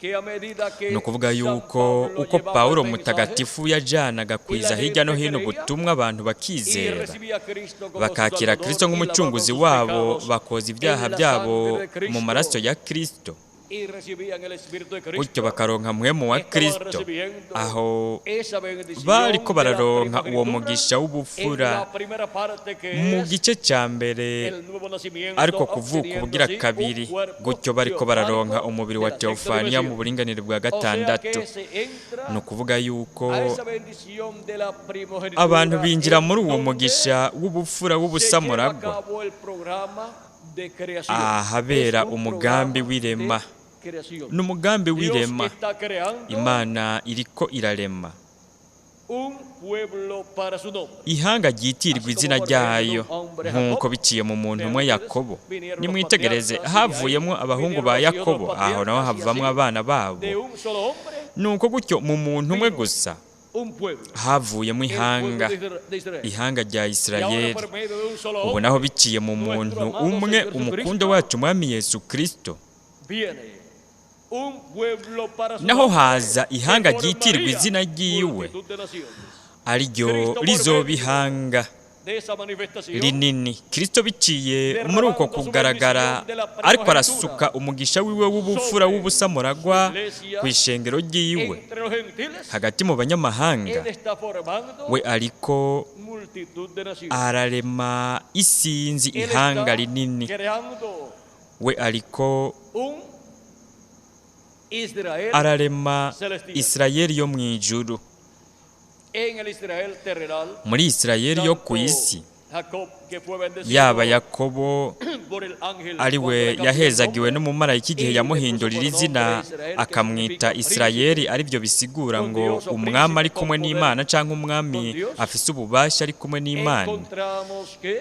que a medida Ni que ukuvuga San yuko Pablo uko llevaba el Pawulo mensaje mutagatifu yajanaga y la kwiza hirya no gente hino creía ubutumwa, abantu y bakizera, recibía a Cristo como su bakakira Salvador Kristo y lavaban nk'umucunguzi sus wabo, pecados bakoza ibyaha en la byabo sangre de mu maraso Cristo ya Kristo, y recibían el Espíritu de gutyo Cristo, bakaronka mpwemu wa estaban Kristo. recibiendo Aho esa bendición bariko de la bararonka uwo primogenitura mugisha en w'ubupfura la primera parte que mu es gice cya mbere, el nuevo nacimiento, ariko kuvuka obteniendo ubugira así un kabiri, cuerpo gutyo bariko bararonka teofánico umubiri de wa la sexta teofaniya mu dimensión. buringanire bwa O sea gatandatu. que se entra Ni ukuvuga yuko a esa bendición de la abantu primogenitura binjira en muri uwo donde mugisha w'ubupfura se lleva a w'ubusamuragwa, cabo el programa de creación. Es ahabera un umugambi programa w'irema. de creación. Ni umugambi Dios w'irema. está creando Imana iriko irarema un pueblo para su nombre. Ihanga ryitirwa Así como izina por medio de ryayo, un hombre nk'uko Jacob, biciye mu muntu vean umwe ustedes, Yakobo. vinieron los Nimwitegereze, patriarcas y de ahí havuyemwo abahungu vinieron ba los hijos de los Yakobo, aho naho patriarcas y havamwo así abana babo. de un solo hombre Nuko gutyo mu muntu umwe vino gusa un pueblo, havuyemo el pueblo ihanga, de Israel. ihanga rya Y ahora Isirayeli. por medio de un solo Ubu naho hombre, biciye mu nuestro muntu amado umwe, Señor umukunda Jesucristo, wacu Umwami Yesu Kristo, viene un pueblo para su naho nombre haza que ihanga ryitirwa formaría izina ryiwe, multitud de naciones. ariryo Cristo por rizoba medio ihanga. de esa manifestación, rinini. Kristo biciye muri uko kugaragara ariko arasuka umugisha wiwe w'ubupfura w'ubusamuragwa ku ishengero ryiwe entre los gentiles, hagati mu banyamahanga. él está formando We ariko multitud de naciones. ararema isinzi, Él ihanga está rinini. creando We ariko un Israel ararema Isirayeli yo mu ijuru. en el Israel terrenal. Muri Isirayeli yo ku Tanto isi, Jacob, que fue bendecido yaba Yakobo, por el ángel ari cuando we le cambió el yahezagiwe nombre, n'umumarayika igihe yamuhindurira izina akamwita Isirayeli, aribyo bisigura ngo umwami ari kumwe n'Imana, cyangwa umwami afise ububasha ari kumwe n'Imana. Encontramos que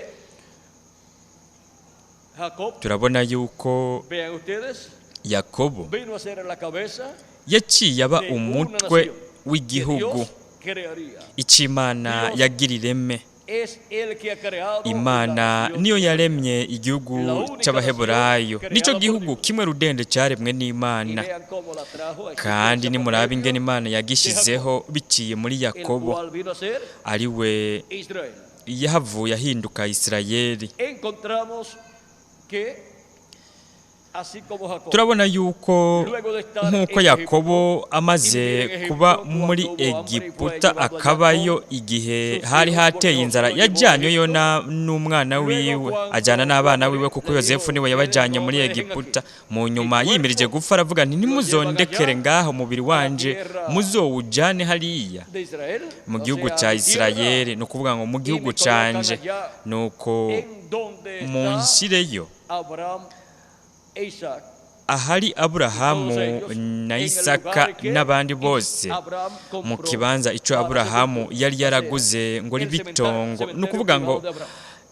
Jacob, Turabona yuko vean ustedes, Yakobo vino a ser la cabeza yaciye aba de una umutwe nación que w'igihugu Dios crearía. icyo Imana yagira ireme. Es el que ha creado la Imana nación. niyo yaremye igihugu cy'Abaheburayo, nicyo gihugu kimwe rudende cyaremwe Y n'Imana. vean cómo la trajo a Kandi existencia por nimuraba medio ingene Imana yagishizeho biciye muri el Yakobo, cual vino a ser ari we Israel. yahavuye ahinduka Isirayeli. Encontramos que así como Jacob, Turabona yuko luego de estar nk'uko en Yakobo amaze kuba muri Egiputa akabayo igihe hari hateye inzara, yajyanyweyo n'umwana wiwe, ajyana n'abana wiwe, kuko Yosefu niwe yabajyanye muri Egiputa. Mu nyuma yimirije gupfa aravuga nti: "Ntimuzondekere ngaho, umubiri wanje muzowujyane hariya de Israel, mu o gihugu sea, cya mi tierra, Isirayeli", ni ukuvuga ngo mu gihugu canje, nuko en donde está munshireyo Abraham e Isaac, ahari Aburahamu na Isaka n'abandi bose, mu kibanza icyo Aburahamu yari yaraguze ngo ribe itongo, ni ukuvuga ngo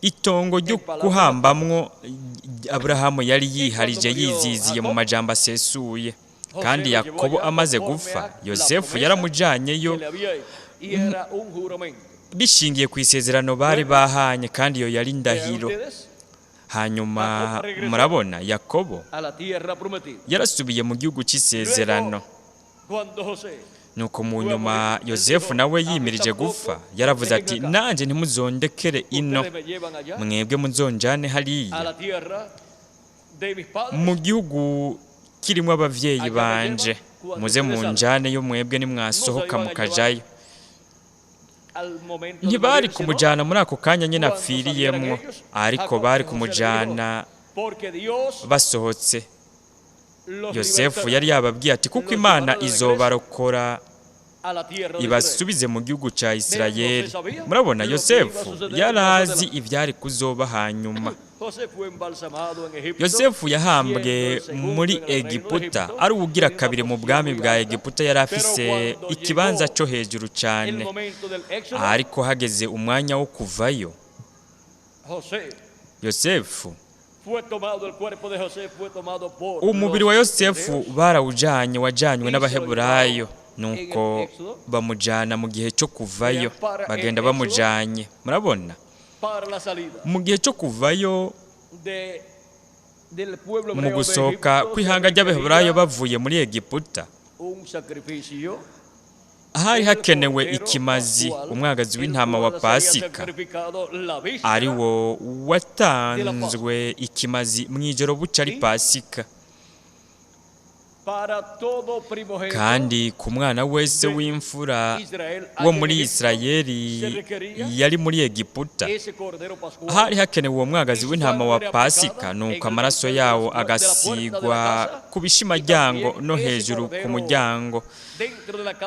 itongo ryo kuhambamwo Aburahamu yari yiharije, yiziziye mu majambo asesuye. Kandi Yakobo amaze gupfa, Yosefu yaramujyanyeyo que le había hecho, y era un juramento. bishingiye ku isezerano bari bahanye, kandi iyo yari Vean indahiro. ustedes, Hanyuma murabona Yakobo a la tierra prometida. yarasubiye mu gihugu cy'isezerano. Luego, cuando José Nuko mu nyuma Yosefu nawe yimirije gupfa yaravuze ati: "Nanjye ntimuzondekere ino, ustedes me llevan allá mwebwe muzonjane a hariya la tierra de mis padres, mu gihugu kirimo abavyeyi banje, muze munjane yo mwebwe nimwasohoka mukajayo." Al momento de Ntibari morirse, no, kumujana muri ako kanya nyine apfiriyemwo, ariko bari kumujana porque Dios basohotse. Los Yosefu libertará yari yababwiye ati: "Kuko Imana izobarokora a la tierra de Israel. ibasubize mu gihugu cya Isirayeli." Murabona, Yosefu yari azi ibyari kuzoba hanyuma. José fue embalsamado en Egipto, Yosefu yahambwe siendo el segundo muri en el reino de Egiputa Egipto, ari uwugira tenía una kabiri mu posición bwami muy bwa alta, Egiputa, yari pero afise cuando ikibanza llegó cyo hejuru el cyane. Momento del éxodo, Ariko hageze umwanya wo kuvayo, José Yosefu, fue tomado, el cuerpo de José fue tomado por umubiri wa los Yosefu hebreos barawujanye, wajanywe n'Abaheburayo, nuko bamujana mu gihe cyo kuvayo, bagenda bamujanye. Murabona, para la salida mu gihe cyo kuvayo, del pueblo mu hebreo de gusohoka Egipto, se kw'ihanga ry'Abaheburayo requería bavuye muri Egiputa, un sacrificio, hari hakenewe ikimazi, umwagazi w'intama wa Pasika, ari wo watanzwe ikimazi mu ijoro buca ari Pasika. Kandi ku mwana wese w'imfura wo muri Isirayeli yari muri Egiputa hari hakenewe uwo mwagazi w'intama wa Pasika, nuko amaraso yawo agasigwa ku bishimaryango no hejuru ku muryango,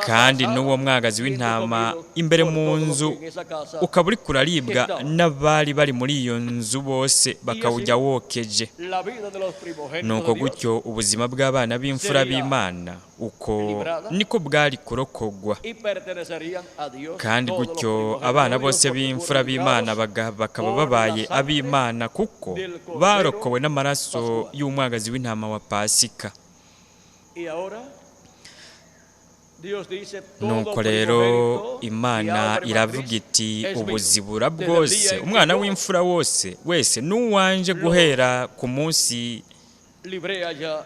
kandi n'uwo mwagazi w'intama imbere mu nzu ukaba uri kuraribwa n'abari bari muri iyo nzu bose, bakawujya wokeje. Nuko gutyo ubuzima bw'abana b'imfura b'Imana uko niko bwari kurokogwa, kandi gutyo abana bose b'imfura b'Imana bakaba babaye ab'Imana kuko barokowe n'amaraso y'umwagazi w'intama wa Pasika. Nuko rero Imana iravuga iti: "Ubuzibura bwose, umwana w'imfura wose wese n'uwanje, guhera ku munsi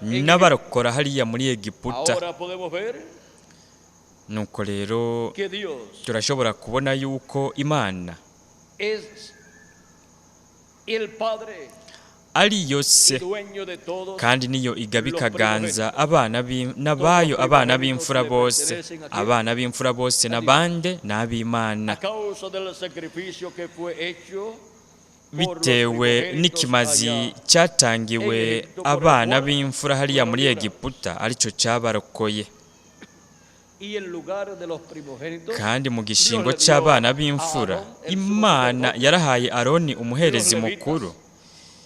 n'abarokora hariya muri Egiputa." Nuko rero turashobora kubona yuko Imana Es el Padre Ariyo y se dueño de todos kandi niyo igaba ikaganza abana n'abayo, abana b'imfura bose. Abana b'imfura bose n'abande n'ab'Imana. A causa del sacrificio que fue hecho por los Bitewe primogénitos n'ikimazi allá cyatangiwe abana b'imfura hariya muri Egiputa, aricyo cyabarokoye. Y en lugar de los primogénitos Kandi mu gishingo cy'abana b'imfura, Imana yarahaye Aroni umuherezi mukuru,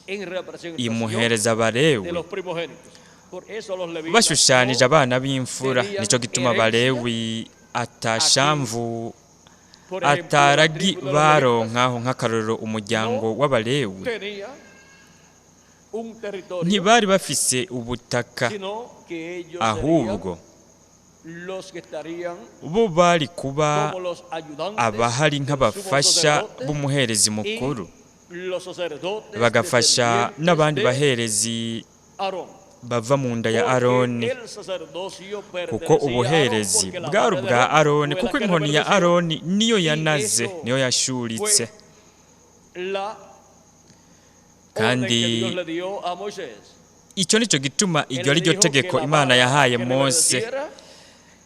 en representación imuhereza Abalewi de los primogénitos. Por eso los levitas bashushanije no, abana b'imfura. Nicyo gituma Abalewi atashamvu por ejemplo, la ataragi tribu de los levitas baronkaho. Nk'akarorero, umuryango w'Abalewi tenía un territorio, ntibari bafise ubutaka, sino que ellos ahubwo serían los que estarían bo bari kuba como los ayudantes abahari del sumo nk'abafasha sacerdote b'umuherezi mukuru, y los sacerdotes bagafasha descendientes n'abandi de baherezi Aarón. bava mu nda ya Porque Aroni, el sacerdocio kuko pertenecía a Aarón, ubuherezi porque la bwari vara de ubwa Aarón Aroni, fue la kuko que inkoni ya reverdeció. Aroni niyo yanaze, eso niyo yashuritse. Fue la orden Kandi que Dios le dio a Moisés. Icyo nicyo gituma Él iryo le ari ryo dijo que tegeko la Imana vara yahaye que Mose. reverdeciera,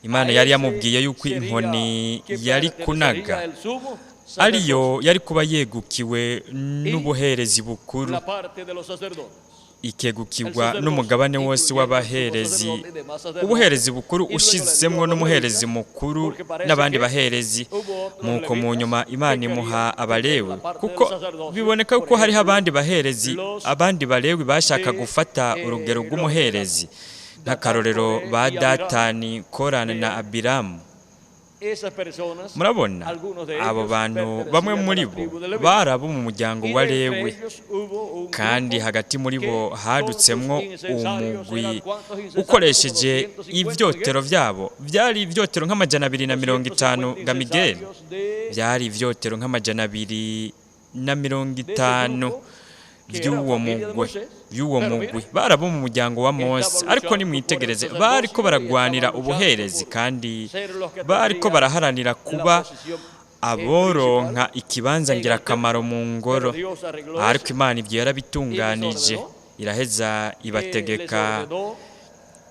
Imana a yari ese yamubwiye yuko sería inkoni que yari pertenecería kunaga el sumo ariyo sacerdocio, yari kuba yegukiwe n'ubuherezi bukuru, la parte de los sacerdotes. ikegukirwa n'umugabane wose w'abaherezi, ubuherezi bukuru ushizemwo n'umuherezi mukuru n'abandi baherezi. Nuko mu nyuma Imana imuha Abalewi, kuko biboneka ko hariho abandi baherezi, abandi Balewi bashaka gufata urugero rw'umuherezi, nk'akarorero ba Datani, Korani na Abiramu. Esas personas, Murabona algunos de abo ellos bantu, bamwe pertenecían a muri la bo tribu de Leví. bari abo mu muryango Y wa de entre Lewi. ellos hubo un Kandi grupo hagati muri bo que con hadutsemwo sus incensarios umugwi eran cuántos incensarios, ukoresheje como 250, ivyotero vyabo. Vyari ivyotero nka 250 250 ga Miguel. incensarios de Byari ivyotero nka 250 grupo que era by'uwo familia de mugwi Moisés. by'uwo Pero mugwi mire, bari abo mu muryango wa Mose. estaban Ariko luchando nimwitegereze, por el bariko sacerdocio y baragwanira estaban luchando ubuherezi por kandi ser los que bariko tendrían baraharanira la kuba posición aboronka principal ikibanza en el ngirakamaro mu ngoro. Pero Dios arregló Ariko eso. Imana ibyo yarabitunganije, Y les ordenó, iraheza les ibategeka ordenó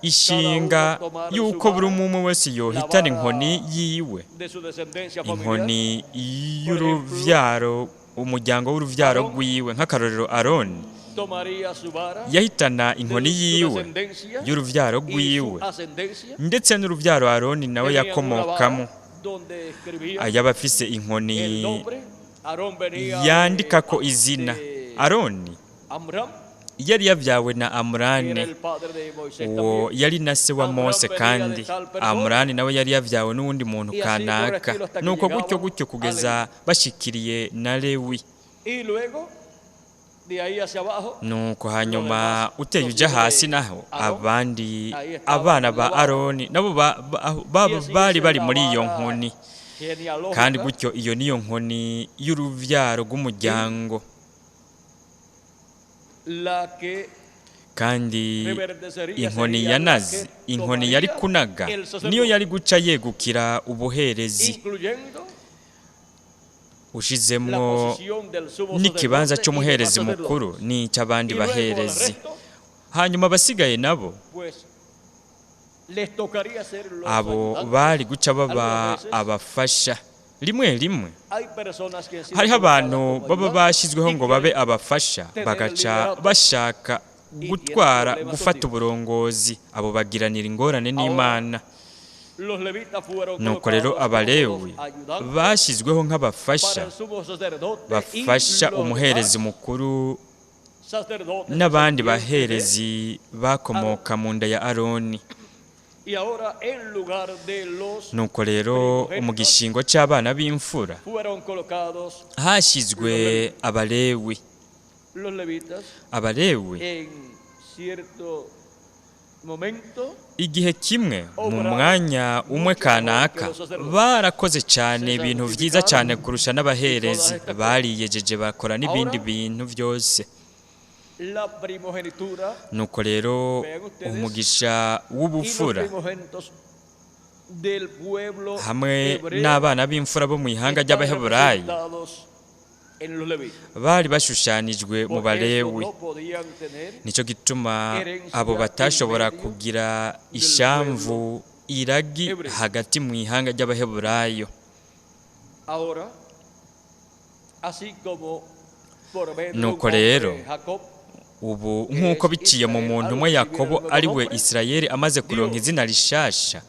ishinga cada uno tomar su yuko buri vara, umwe umwe wese yohitana la inkoni vara yiwe, de su descendencia familiar. inkoni y'uruvyaro, umuryango w'uruvyaro Aarón rwiwe. Nk'akarorero, Aroni tomaría su vara yahitana de inkoni su yiwe descendencia y'uruvyaro y su rwiwe, ascendencia. ndetse n'uruvyaro Aroni nawe Tenían una yakomokamo. vara donde escribían Yaba afise inkoni el nombre. Aarón venía yandikako izina. de Aroni Amram, yari yabyawe na que era Amurani, el padre de Moisés uwo también. yari na se wa Amram Mose. venía de Kandi tal persona. Amurani nawe yari yabyawe n'uwundi muntu Y así por el kanaka, estilo hasta que nuko gutyo llegaban gutyo a kugeza bashikiriye na Lewi. Y luego, de ahí hacia abajo, Nuko hanyuma uteye uja hasi naho, abandi ahí estaban abana con ba la vara. Aroni nabo Y así bari esa es bari la muri iyo vara nkoni. genealógica Kandi gutyo iyo niyo nkoni y'uruvyaro rw'umuryango. La que Kandi reverdecería inkoni sería la yanaze, que inkoni yari tomaría kunaga, el niyo sacerdote, yari guca yegukira ubuherezi, incluyendo la ushizemwo posición del sumo n'ikibanza sacerdote y demás cy'umuherezi sacerdotes. mukuru n'icy'abandi Y luego al baherezi. resto, Hanyuma abasigaye nabo, pues les tocaría ser los abo ayudantes. bari guca baba Algunas veces abafasha. Rimwe rimwe hay personas que han sido hariho colocadas abantu como baba ayudantes bashyizweho y ngo babe quieren abafasha, tener el bagaca liderato bashaka y gutwara, tienen problemas con gufata Dios. uburongozi. Abo bagiranira ingorane Ahora, n'Imana. los levitas fueron Nuko rero colocados como los Abalewi ayudantes bashyizweho para nk'abafasha, el sumo sacerdote y bafasha los umuherezi demás mukuru sacerdotes n'abandi descendientes de baherezi bakomoka mu nda ya Aroni. Y ahora en lugar de los Nuko rero mu primogénitos gishingo cy'abana b'imfura fueron colocados hashyizwe Abalewi. los levitas Abalewi en cierto momento igihe kimwe, mu obraron mwanya umwe mucho mejor que kanaka, los sacerdotes. barakoze cyane Se ibintu vyiza santificaron cyane kurusha y todas n'abaherezi. estas cosas. Bariyejeje, bakora n'ibindi Ahora bintu byose. la primogenitura, Nuko rero vean ustedes, umugisha y los w'ubupfura primogénitos del pueblo hamwe hebreo n'abana b'imfura bo mu ihanga están ry'Abaheburayi representados en los levitas. Bari bashushanijwe mu Por eso Balewi. no podían tener Nicyo gituma abo batashobora kugira ishamvu iragi hagati mu ihanga ry'Abaheburayo. Ahora, así como por medio de un Nuko hombre, rero, Jacob, ubu nk'uko biciye mu muntu umwe Yakobo, ari we Isirayeli, amaze kuronka izina rishasha,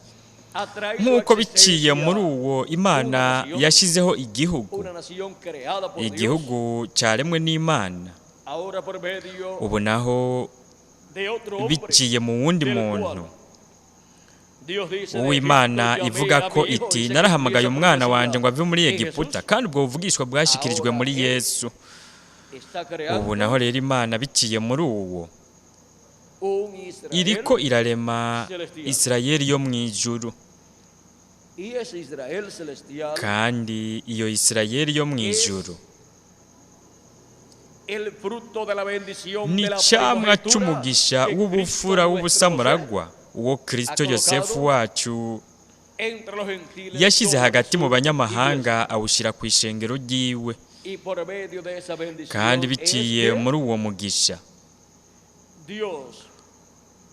ha traído a nk'uko biciye existencia muri uwo Imana yashyizeho igihugu, una nación creada por Dios, igihugu cyaremwe n'Imana, ahora por medio ubu naho de otro hombre, biciye mu wundi del muntu cual Dios dice de uw'Imana Egipto, ivuga llamé a ko mi hijo, iti y se narahamagaye cumplió esa umwana profecía wanje ngo ave muri en Egiputa, Jesús. kandi ubwo buvugishwa bwashikirijwe muri Yesu. Está creando Ubu naho rero Imana biciye muri uwo un Israel iriko irarema Isirayeli yo mu ijuru. Y ese Israel celestial Kandi iyo Isirayeli yo mu ijuru el fruto de la bendición ni de la icamwa primogenitura c'umugisha que w'ubufura Cristo nuestro w'ubusamuragwa uwo Kristo Yosefu wacu José, entre los gentiles yashyize sobre hagati mu su banyamahanga, awushyira ku ishengero ryiwe. iglesia. Y por medio de esa bendición Kandi es biciye que muri uwo mugisha, Dios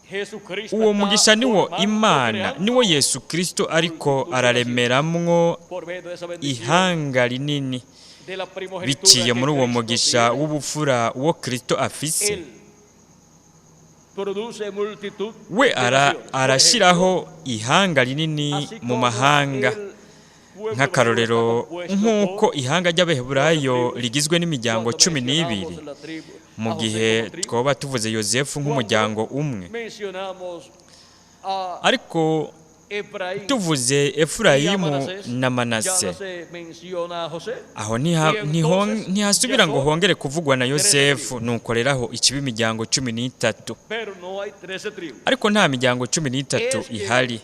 Jesucristo uwo está mugisha niwo formando, Imana, creando niwo Yesu Kristo ariko araremeramwo por medio de esa bendición ihanga rinini. de la primogenitura Biciye que muri uwo Cristo mugisha tiene, w'ubufura uwo Kristo afise, Él produce multitud we de naciones. Por arashyiraho ihanga rinini ejemplo, así mu como mahanga. el pueblo Nk'akarorero, hebreo está compuesto nk'uko por ihanga ry'Abaheburayo rigizwe n'imiryango cuando cumi mencionamos n'ibiri, la tribu, mu a José gihe como tribu, twoba tuvuze Yosefu nk'umuryango umwe, mencionamos a ariko Efraín tuvuze y a Efurayimu Manasés, na ya Manase, no se menciona a José. aho ntihasubira ngo hongere kuvugwa na Yosefu. Nuko rero aho ikiba imiryango 13. Pero no hay 13 tribus. Ariko nta miryango 13 ihari.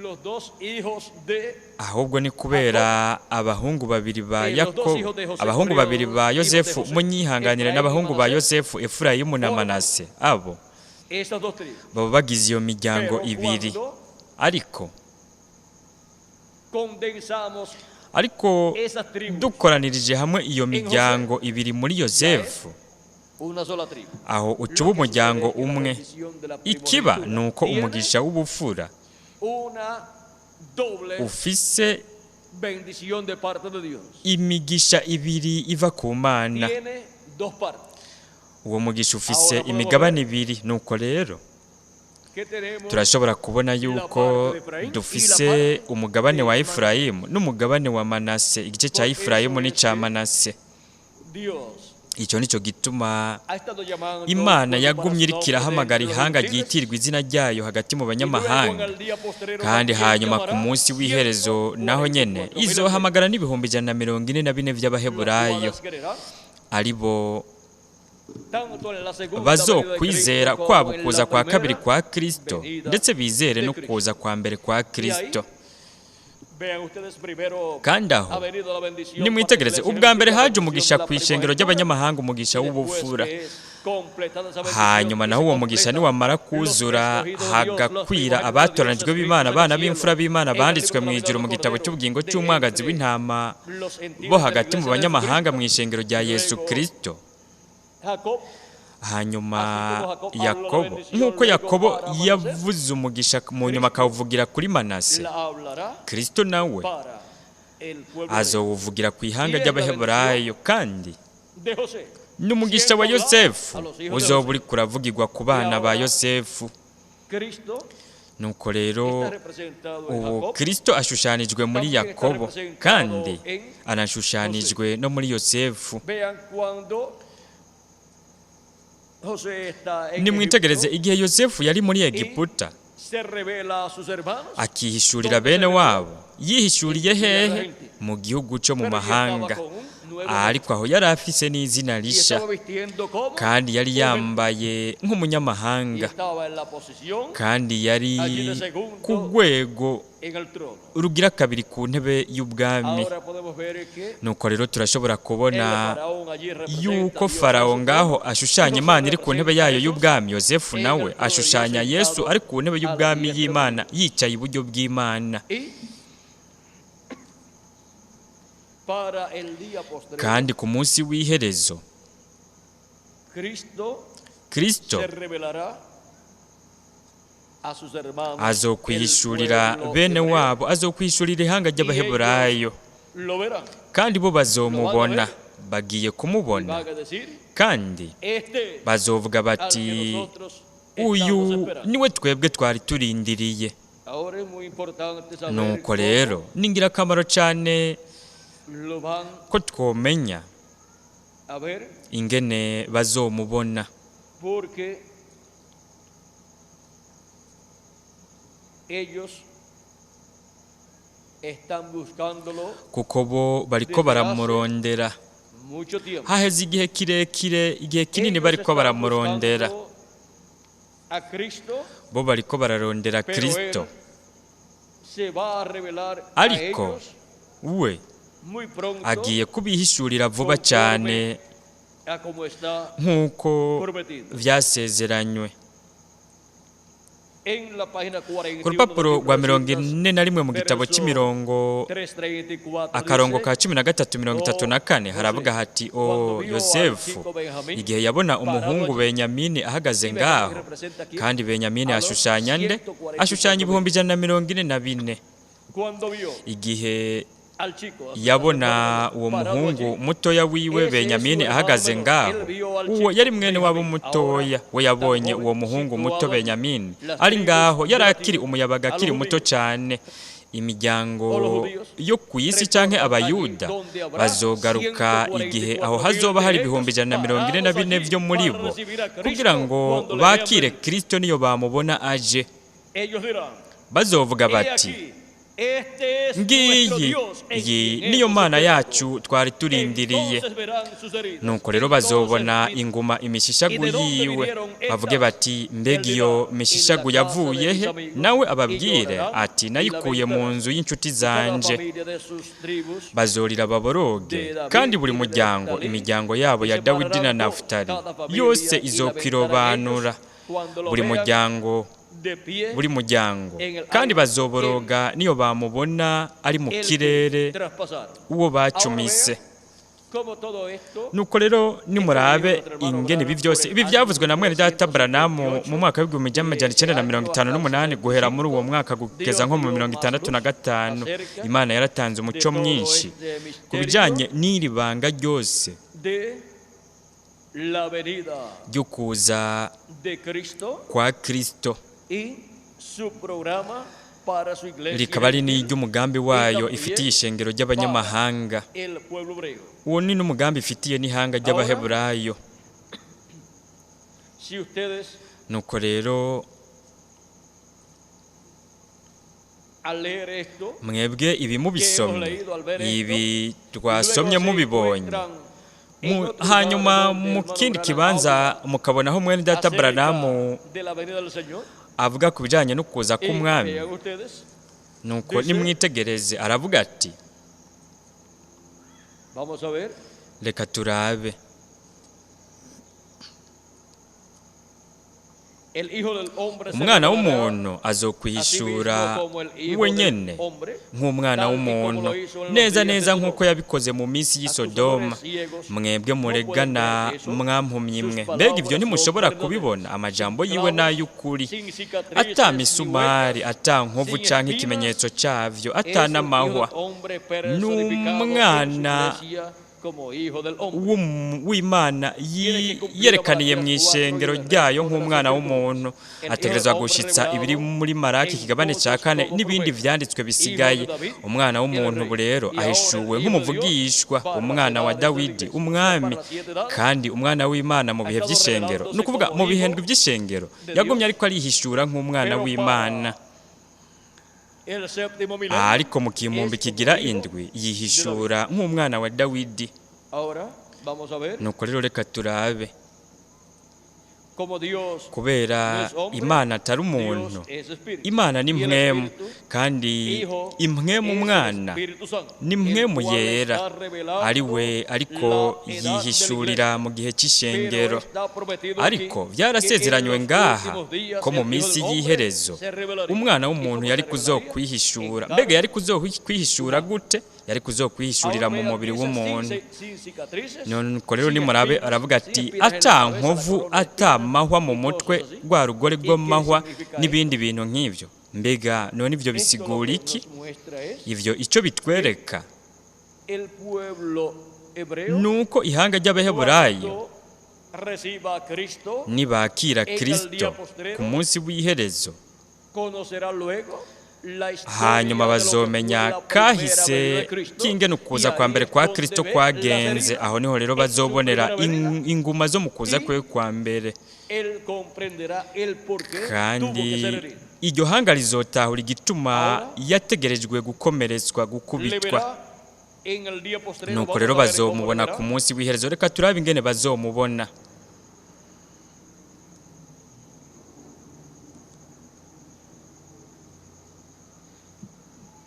Los dos hijos de Ahubwo ni kubera abahungu babiri ba Eh, los dos Yakobo, hijos de José, abahungu babiri ba hijos de Yosefu, José, munyihanganire, Efraín n'abahungu y ba Manasés, Yosefu, Efurayimu na Manase, abo esas dos tribus. baba bagize iyo miryango Pero ibiri. cuando Ariko condensamos ariko esas tribus, dukoranirije hamwe iyo miryango ibiri muri Yosefu, una sola tribu. aho ucuba Lo que umuryango sucede es que la umwe. bendición de la Ikiba primogenitura ni uko tiene umugisha w'ubufura una doble ufise bendición de parte de Dios. imigisha ibiri iva ku Mana. Tiene dos partes. Uwo mugisha ufise imigabane ibiri. Nuko rero Que tenemos turashobora kubona yuko dufise umugabane wa Efurayimu n'umugabane wa Manase, igice cya Efurayimu n'icya Manase. Dios Icyo nicyo gituma ha estado llamando Imana pueblo para yagumye su iriko nombre irahamagara de entre los ihanga gentiles, ryitirwa izina ryayo hagati mu y luego en banyamahanga, el día postrero kandi también hanyuma ku llamará munsi w'iherezo naho nyene 144.000 izohamagara n'144.000 los by'Abaheburayo, cuales creerán ari bo tanto en la segunda venida de bazokwizera Cristo kwaba como en ukuza la kwa kabiri primera kwa Kristo, venida ndetse bizere de no Cristo. kuza kwa mbere kwa Kristo. Vean ustedes, primero Kandi aho ha venido la bendición para la nimwitegereze, iglesia ubwa mbere gentil, la haje bendición umugisha de la ku ishengero primogenitura, ry'abanyamahanga, umugisha y después w'ubufura. que es completada esa bendición Hanyuma y naho se uwo mugisha completa niwamara los kuzura, escogidos de Dios, los hagakwira primogénitos de Dios abatoranijwe b'Imana, escritos en abana el b'imfura cielo, b'Imana en el banditswe libro mu de la vida ijuru mu del gitabo Cordero, cy'ubugingo de cy'umwagazi entre w'intama los gentiles bo de la hagati mu iglesia de banyamahanga Jesucristo. mu ishengero rya Yesu Luego, Kristo. Jacob, Hanyuma así como Jacob habló la Yakobo, bendición nk'uko luego Yakobo para Manasés, yavuze umugisha mu nyuma akawuvugira kuri Manase, la hablará Kristo nawe para el pueblo de, azowuvugira ku ihanga Y es la ry'Abaheburayo, kandi de José. n'umugisha wa Siendo hablado Yosefu a los hijos de uzoba José. uriko uravugirwa ku bana ba Yosefu. Cristo Nuko rero está representado en ubu Jacob, Kristo ashushanijwe muri también está Yakobo, representado kandi en anashushanijwe no muri Yosefu. Vean cuando José está en Nimwitegereze Egipto igihe Yosefu yari muri Egiputa se revela a sus hermanos, akihishurira bene wabo. Yihishuriye hehe? Mu gihugu cyo mu pero ya estaba mahanga, con un nuevo nombre ariko aho yari afise n'izina y risha, estaba vistiendo como kandi yari un gentil yambaye y nk'umunyamahanga, estaba en la posición kandi yari allí de segundo ku rwego en el trono. rugira kabiri ku ntebe y'ubwami. Ahora podemos ver que Nuko rero turashobora el kubona faraón allí representa a yuko Dios Farawo en su ngaho trono y ashushanya José Imana iri ku ntebe representa a yayo Jesús y'ubwami, Yosefu en nawe el trono de Dios ashushanya Yesu sentado ari ku ntebe a la y'ubwami diestra de y'Imana, Dios. yicaye iburyo bw'Imana. Y Para el día postrero, Kandi ku munsi w'iherezo, Cristo Kristo se revelará a sus hermanos, el azokwihishurira pueblo bene hebreo, wabo, azokwihishurira ihanga y ry'Abaheburayo, ellos lo verán kandi bo bazomubona, bagiye y kumubona, van a decir: kandi este bazovuga al que bati: nosotros estamos uyu esperando. niwe twebwe twari turindiriye. Ahora es muy importante saber Nuko cómo rero ni ingirakamaro cyane lo van ko twomenya a ver, ingene bazomubona, porque ellos están buscándolo kuko bo bariko baramurondera mucho tiempo. Haheze igihe kirekire, igihe kinini Ellos bariko están baramurondera. buscando a Cristo, Bo bariko bararondera pero Kristo, él se va a revelar a ariko ellos we muy pronto, agiye kubihishurira vuba cyane, a como está nk'uko prometido. vyasezeranywe. En la página 41 Ku rupapuro del libro rwa de mirongo citas, ine na rimwe mu gitabo verso cy'imirongo, 3:34 akarongo dice, ka 13:34, haravuga hati: o Yosefu igihe yabona umuhungu Benyamini ahagaze ngaho. Kandi Benyamini ashushanya nde? Ashushanya 144,000. Cuando vio Igihe al chico, yabona uwo parado muhungu allí, mutoya wiwe ese es Benyamini su ahagaze hermano ngaho, menor. Él vio al uwo chico yari mwene wabo Benjamín. mutoya. Ahora, We yabonye tan uwo joven, muhungu muto situado allí, Benyamini las ari tribus ngaho, de yari la akiri tierra, umuyabaga, a los akiri muto judíos. cyane. Imiryango O los judíos yo ku isi canke retornan allí Abayuda donde habrá bazogaruka igihe aho hazoba 144.000 hari de ibihumbi ellos 144 parados vyo allí muri para bo, recibir a Cristo kugira ngo cuando le vean bakire venir. Kristo niyo bamubona aje. Ellos dirán: Bazovuga He bati: aquí, este es nuestro ngiyi, Dios en iyi quien niyo hemos Mana esperado. yacu twari turindiriye. Entonces verán sus heridas. Nuko rero Entonces bazobona dirán: inguma imishishagu ¿Y de dónde yiwe, vinieron bavuge estas? bati: mbega Él iyo dirá: En la mishishagu casa de yavuye mis he? amigos. Nawe Y ababwire llorarán ati: y nayikuye mu lamentarán. nzu y'inshuti Cada zanje. familia de sus tribus Bazorira baboroge, de David kandi buri y de muryango, Neftalí, imiryango yabo y ya Dawidi na separarán todo, Nafutali cada familia, yose y lamentarán izokwirobanura, ellos cuando lo buri vean muryango, de pie buri muryango, en el kandi aire, bazoboroga niyo bamubona ari mu el que kirere, traspasaron. uwo Ahora bacumise. vean cómo todo esto, Nuko rero nimurabe ingene ibi byose, ibi byavuzwe na mwene data Branamu mu mwaka w'1958, guhera muri uwo mwaka kugeza nko mu 65, Imana yaratanze de umuco todo mwinshi este ku misterio bijanye n'iri banga ryose de la venida ryo kuza de Cristo kwa Kristo, y su programa para su iglesia rikaba ari gentil n'iry'umugambi y wayo también ifitiye ishengero para ry'abanyamahanga. el pueblo hebreo. Uwo ni n'umugambi ifitiye n'ihanga Ahora, ry'Abaheburayo. si ustedes Nuko rero al leer esto mwebwe ibi que hemos mubisomye, leído, al ver esto, ibi y luego twasomye se mubibonye, encuentran en otro lugar hanyuma donde el mu hermano kindi Branham kibanza habla mukabonaho mwene data acerca Branamu de la venida del Señor, avuga ku bijanye no kuza y k'umwami, vean ustedes, nuko dice, nimwitegereze, aravuga ati: vamos a ver, reka turabe, el Hijo del Hombre se umwana revelará w'umuntu a sí mismo azokwihishura como el Hijo we del nyene Hombre, nk'umwana tal y como w'umuntu, lo hizo en los neza días de neza nk'uko Sodoma. yabikoze mu minsi y'i A tus Sodoma. ojos ciegos Mwebwe no pueden muregana, ver eso, mwampumyi sus mwe, mbega ibyo palabras son ntimushobora verdaderas, kubibona? sin Amajambo yiwe clavos, n'ay'ukuri, sin ata cicatrices ni misumari, huellas, ata nkovu sin canke espinas. ikimenyetso cavyo, Es ata el Hijo n'amahwa. del Hombre personificado en su N'umwana iglesia como Hijo del Hombre. w'Imana Tiene que cumplir a yerekaniye mu Malaquías 4 y ishengero el ryayo resto de las nk'umwana escrituras. w'umuntu, El Hijo del ategerezwa Hombre gushitsa ibiri revelado muri Maraki en ikigabane ca cosas kane como n'ibindi profeta, vyanditswe Hijo bisigaye. de David, Umwana el w'umuntu ubu Rey, rero y ahora el ahishuwe Hijo de Dios nk'umuvugishwa, para las umwana wa edades de la Dawidi, iglesia, o sea, umwami, para las siete edades, kandi umwana w'Imana mu ha bihe estado vy'ishengero, revelándose ni ukuvuga como mu bihendwi Hijo vy'ishengero, de yagumye Dios, ariko arihishura nk'umwana pero w'Imana. para el séptimo milenio Ariko mu kimumbi es como kigira Hijo indwi de David. yihishura nk'umwana wa Dawidi. Ahora vamos a ver Nuko rero reka turabe, cómo Dios no kubera es hombre, Imana atari Dios umuntu, es espíritu. Imana ni Y el mpwemu, espíritu kandi Hijo impwemu es el umwana Espíritu Santo, ni el mpwemu cual yera, está revelando ari we ariko la edad de la yihishurira iglesia. mu gihe Pero c'ishengero. está prometido aquí Ariko que en vyarasezeranywe los ngaha últimos días ko mu el Hijo minsi del Hombre y'iherezo se revelaría. umwana ¿Y w'umuntu cómo yari se revelaría? En kuzokwihishura. Mbega carne yari kuzokwihishura humana. gute? Yari kuzokwihishurira Ahora mu vean, mubiri dice, sin w'umuntu. Sin cicatrices, Nuko rero sin nimurabe, espinas, aravuga sin ati espinas en la ata cabeza, la nkovu, corona de ata espinas mahwa mu y mutwe, cosas así. rwa rugore ¿Y qué rw'amahwa significa n'ibindi bintu nk'ivyo. Mbega none ivyo Esto lo bisigura que iki? nos muestra es Ivyo ico bitwereka el pueblo hebreo nuko ihanga ry'Abaheburayo cuando reciba a Cristo nibakira Kristo ku munsi w'iherezo, conocerá luego la historia hanyuma de lo que fue bazomenya la primera kahise venida de Cristo, k'ingene ukuza y kwa ahí mbere es kwa donde Kristo ve kwagenze. las heridas Aho niho rero en su bazobonera primera venida. inguma zo mu kuza kwe kwa mbere, Él comprenderá el por qué tuvo que kandi ser herido. iryo hanga rizotahura igituma yategerejwe gukomeretswa, Le gukubitwa. verá en el día postrero. Nuko Vamos rero a ver cómo lo bazomubona verá. ku munsi w'iherezo. Reka turabe ingene bazomubona.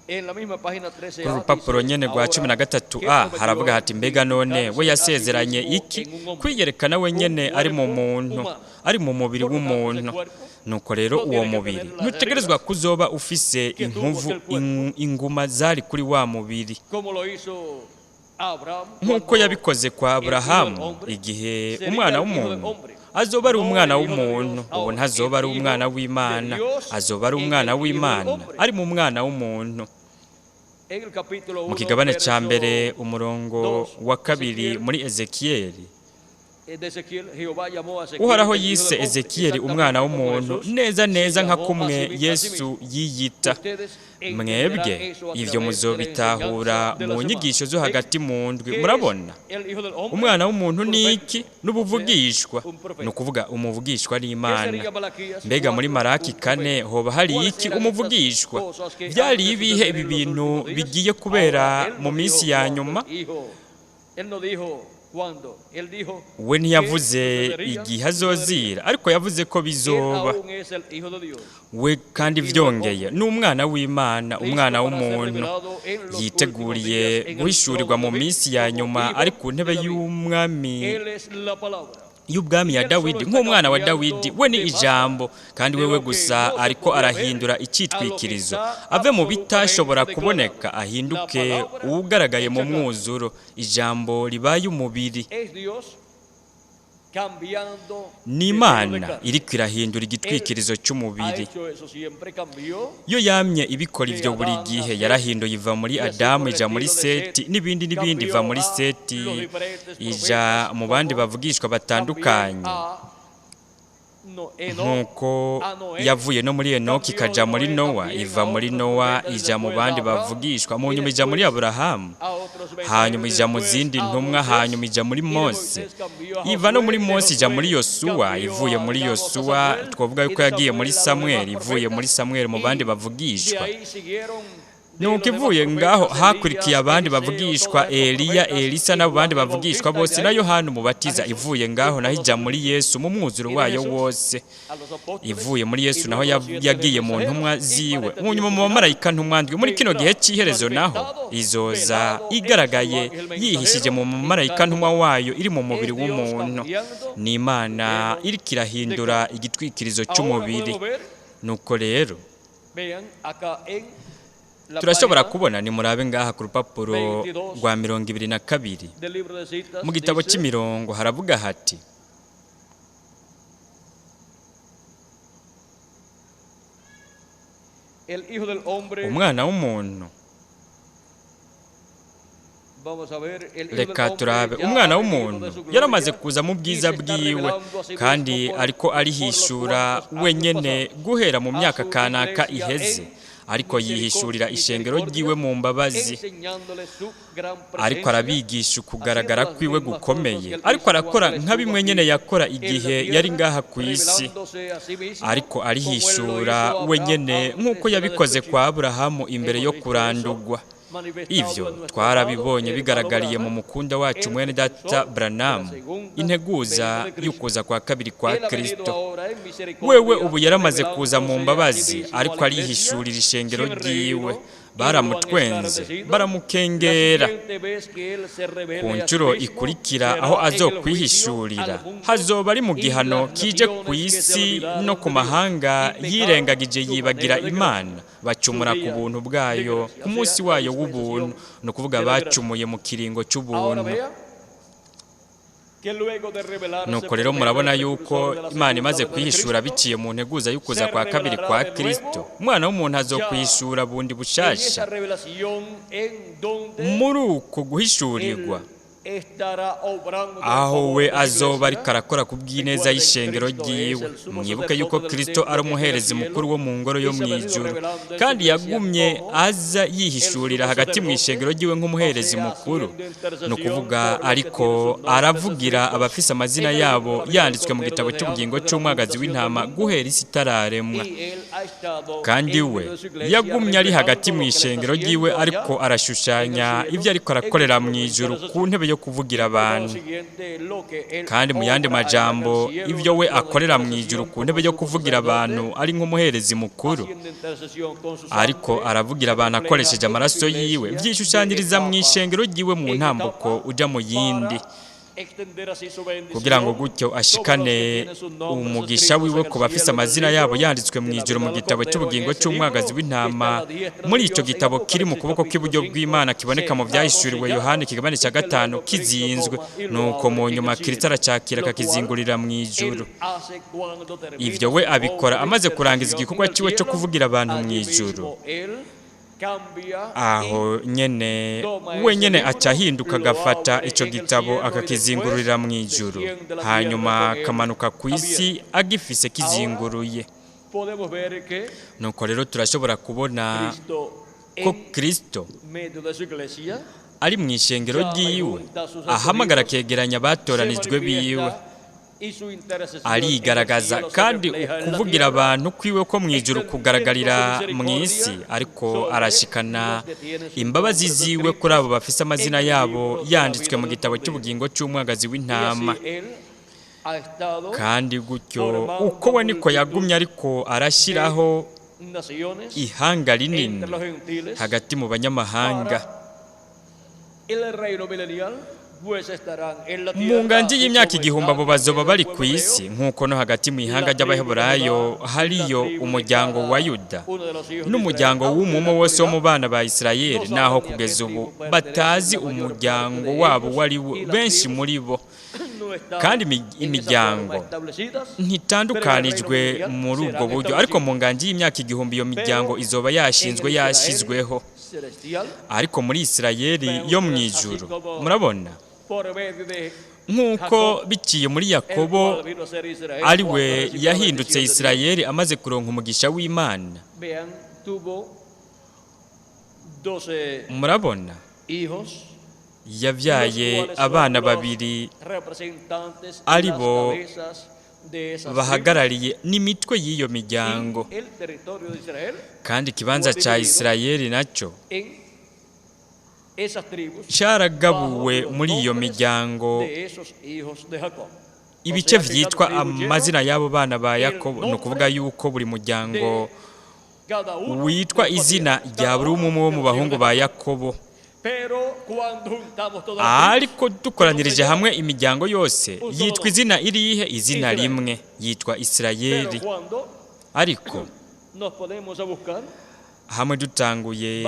En la misma página 13 Kuri urupapuro nyene rwa 13a haravuga hati: mbega none we yasezeranye iki? Kwiyerekana we nyene ari mu muntu, ari mu mubiri w'umuntu. Nuko rero uwo mubiri ntutegerezwa kuzoba ufise inkovu, inguma zari kuri wa mubiri, como lo hizo Abraham nk'uko cuando yabikoze kwa Aburahamu igihe umwana w'umuntu azoba ari umwana w'umuntu. Ubu ntazoba ari umwana w'Imana, azoba ari umwana w'Imana ari mu mwana w'umuntu. En el capítulo Mu 1, kigabane ca verso mbere, umurongo wa 2 muri Ezekiyeli, de Ezequiel, Jehová llamó a Ezequiel Uhoraho el hijo yise del hombre, Ezekiyeli exactamente umwana como w'umuntu, Jesús neza se neza nka llamó a kumwe sí mismo. Yesu yiyita. Ustedes entenderán Mwebwe eso a ivyo través de la muzobitahura enseñanza de la mu semana. nyigisho zo hagati mu ndwi. ¿Qué es Murabona, el Hijo del Hombre? umwana w'umuntu ni Profeta. iki? N'ubuvugishwa, Un profeta. ni ukuvuga umuvugishwa ¿Qué n'Imana. sería Malaquías Mbega muri 4, Maraki un 4 profeta? hoba hari ¿Cuáles iki? eran Umuvugishwa. estas cosas que Vyari han de ibihe suceder ibi en los bintu últimos días? bigiye kubera Ahora, él mu no minsi dijo ya cuándo, nyuma? hijo. Él no dijo cuándo. Él dijo We que ntiyavuze sucederían, igihe azozira, ariko yavuze ko Él bizoba. aún es el Hijo de Dios. We kandi vyongeye ni umwana w'Imana, umwana w'umuntu yiteguriye guhishurirwa mu minsi ya nyuma ari ku ntebe y'umwami, Él es la palabra. y'ubwami ya Dawidi, nk'umwana wa Dawidi. We ni ijambo, kandi wewe gusa ariko arahindura icitwikirizo ave mu bitashobora kuboneka ahinduke uwugaragaye mu mwuzuro, ijambo ribaye umubiri. Es Dios cambiando Ni de velo de Imana carne. iriko irahindura igitwikirizo Ha cy'umubiri. hecho eso siempre, cambió Yo yamye ibikora ivyo buri gihe. Yarahinduye iva muri Adamu ija muri Seti, n'ibindi n'ibindi, iva muri Seti ija mu bandi bavugishwa batandukanye, nk'uko yavuye no muri Enoki ikaja muri Nowa, iva muri Nowa ija mu bandi bavugishwa, mu nyuma ija muri Aburahamu, hanyuma ija mu zindi ntumwa, hanyuma ija muri Mose, iva no muri Mose ija muri Yosuwa, ivuye muri Yosuwa twavuga yuko yagiye muri Samweli, ivuye muri Samweli mu bandi bavugishwa. Nuko ivuye ngaho hakurikiye abandi bavugishwa, Eliya, Elisa n'abo bandi bavugishwa bose na Yohana Umubatiza. Ivuye ngaho naho ija muri Yesu mu mwuzuro wayo wose. Ivuye muri Yesu naho yagiye mu ntumwa ziwe, mu nyuma mu bamarayika ntumwa ndwi. Muri kino gihe cy'iherezo naho izoza igaragaye yihishije mu mumarayika ntumwa wayo iri mu mubiri w'umuntu. Ni Imana iriko irahindura igitwikirizo cy'umubiri. Nuko rero turashobora kubona, nimurabe ngaha ku rupapuro rwa 22 mu gitabo cy'imirongo, haravuga hati: El Hijo del Hombre, umwana w'umuntu. Vamos a ver, el Hijo del Reka Hombre turabe, ya umwana ha venido w'umuntu de su gloria yaramaze kuza mu y bwiza se está bwiwe, revelando a sí kandi mismo ariko por los arihishura cuantos años wenyene pasados guhera mu a myaka su kanaka iglesia iheze, en ariko yihishurira ishengero ryiwe mu mbabazi, enseñándole su gran ariko presencia, arabigisha ukugaragara haciendo las kwiwe mismas gukomeye, cosas que él ariko hizo arakora cuando él nka estuvo bimwe aquí nyene yakora en la igihe tierra, yari ngaha ku isi, revelándose a sí mismo ariko como él lo arihishura hizo a wenyene Abraham nk'uko antes de la yabikoze destrucción. kwa Aburahamu imbere yo Hemos visto eso kurandurwa. manifestado Ivyo en nuestro twarabibonye amado bigaragariye hermano mu Branham, mukunda wacu el mwene data precursor de la Branham, segunda integuza venida de Cristo. y'ukuza kwa kabiri kwa Él ha venido Kristo. ahora en misericordia, Wewe ubu yaramaze kuza mu mbabazi, revelándose a sí mismo a ariko la iglesia, arihishurira ishengero sin ryiwe, reír, Baramutwenze, baramukengera. Ku nshuro ikurikira aho azokwihishurira, hazoba ari mu gihano kije ku isi no ku mahanga yirengagije yibagira Imana, bacumura ku buntu bwayo, ku munsi wayo w'ubuntu, ni ukuvuga bacumuye mu kiringo cy'ubuntu. Nuko rero murabona yuko Imana imaze kwihishura biciye mu nteguza y'ukuza kwa kabiri kwa Kristo, Umwana w'umuntu azokwihishura bundi bushasha. Muri uko guhishurirwa, aho we azoba ariko arakora ku bw'ineza y'ishengero ryiwe. Mwibuke yuko Kristo ari umuherezi mukuru wo mu ngoro yo mu ijuru, kandi yagumye aza yihishurira hagati mu ishengero ryiwe nk'umuherezi mukuru, ni ukuvuga ariko aravugira abafise amazina yabo yanditswe mu gitabo cy'ubugingo cy'umwagazi w'intama guhera isi itararemwa. Kandi we yagumye ari hagati mu ishengero ryiwe, ariko arashushanya ibyo ariko arakorera mu ijuru ku ntebe yo kuvugira abantu. Kandi mu yandi majambo, ibyo we akorera mu ijuru ku ntebe yo kuvugira abantu ari nk'umuherezi mukuru, ariko aravugira abantu akoresheje amaraso yiwe, byishushanyiriza mu ishengero ryiwe mu ntambuko uja mu yindi, kugira ngo gutyo ashikane umugisha wiwe ku bafise amazina yabo yanditswe mu ijuru mu gitabo cy'ubugingo cy'umwagazi w'intama. Muri icyo gitabo kiri mu kuboko kw'iburyo bw'Imana, kiboneka mu Byahishuriwe Yohani kigabane cya 5, kizinzwe. Nuko mu nyuma Kristo aracakira, akakizingurira mu ijuru. Ibyo we abikora amaze kurangiza igikorwa cyiwe cyo kuvugira abantu mu ijuru. Aho nyene wenyene aca ahinduka, agafata icyo gitabo akakizingururira mu ijuru, hanyuma akamanuka ku isi agifise kizinguruye. Nuko rero turashobora kubona ko Kristo ari mu ishengero ryiwe, ahamagara akegeranya abatoranijwe biwe, arigaragaza, kandi ukuvugira abantu kwiwe ko mu ijuru kugaragarira mu isi, ariko arashikana imbabazi ziwe kuri abo bafise amazina yabo yanditswe mu gitabo cy'ubugingo cy'umwagazi w'intama. Kandi gutyo uko we niko yagumye ariko arashyiraho ihanga rinini hagati mu banyamahanga. Mu nganji y'imyaka 1000 abo bazoba bari ku isi, nk'uko no hagati mu ihanga ry'Abaheburayo hariyo umuryango wa Yuda n'umuryango w'umumo wose wo mu bana ba Isirayeli, naho kugeza ubu batazi umuryango wabo wari wo benshi muri bo. Kandi imiryango ntitandukanijwe muri ubwo buryo, ariko mu nganji y'imyaka 1000 iyo miryango izoba yashinzwe, yashyizweho. Ariko muri Isirayeli yo mu ijuru, murabona nk'uko biciye muri Yakobo, ari we yahindutse Isirayeli amaze kuronka umugisha w'Imana, murabona yabyaye abana babiri ari bo bahagarariye n'imitwe y'iyo miryango. Kandi ikibanza cya Isirayeli nacyo cyaragabuwe muri iyo miryango ibice vyitwa amazina y'abo bana ba Yakobo, ni ukuvuga yuko buri muryango witwa izina rya buri umwe wo mu bahungu ba Yakobo. Ariko dukoranirije hamwe imiryango yose yitwa izina irihe? Izina rimwe, yitwa Isirayeli. Ariko hamwe dutanguye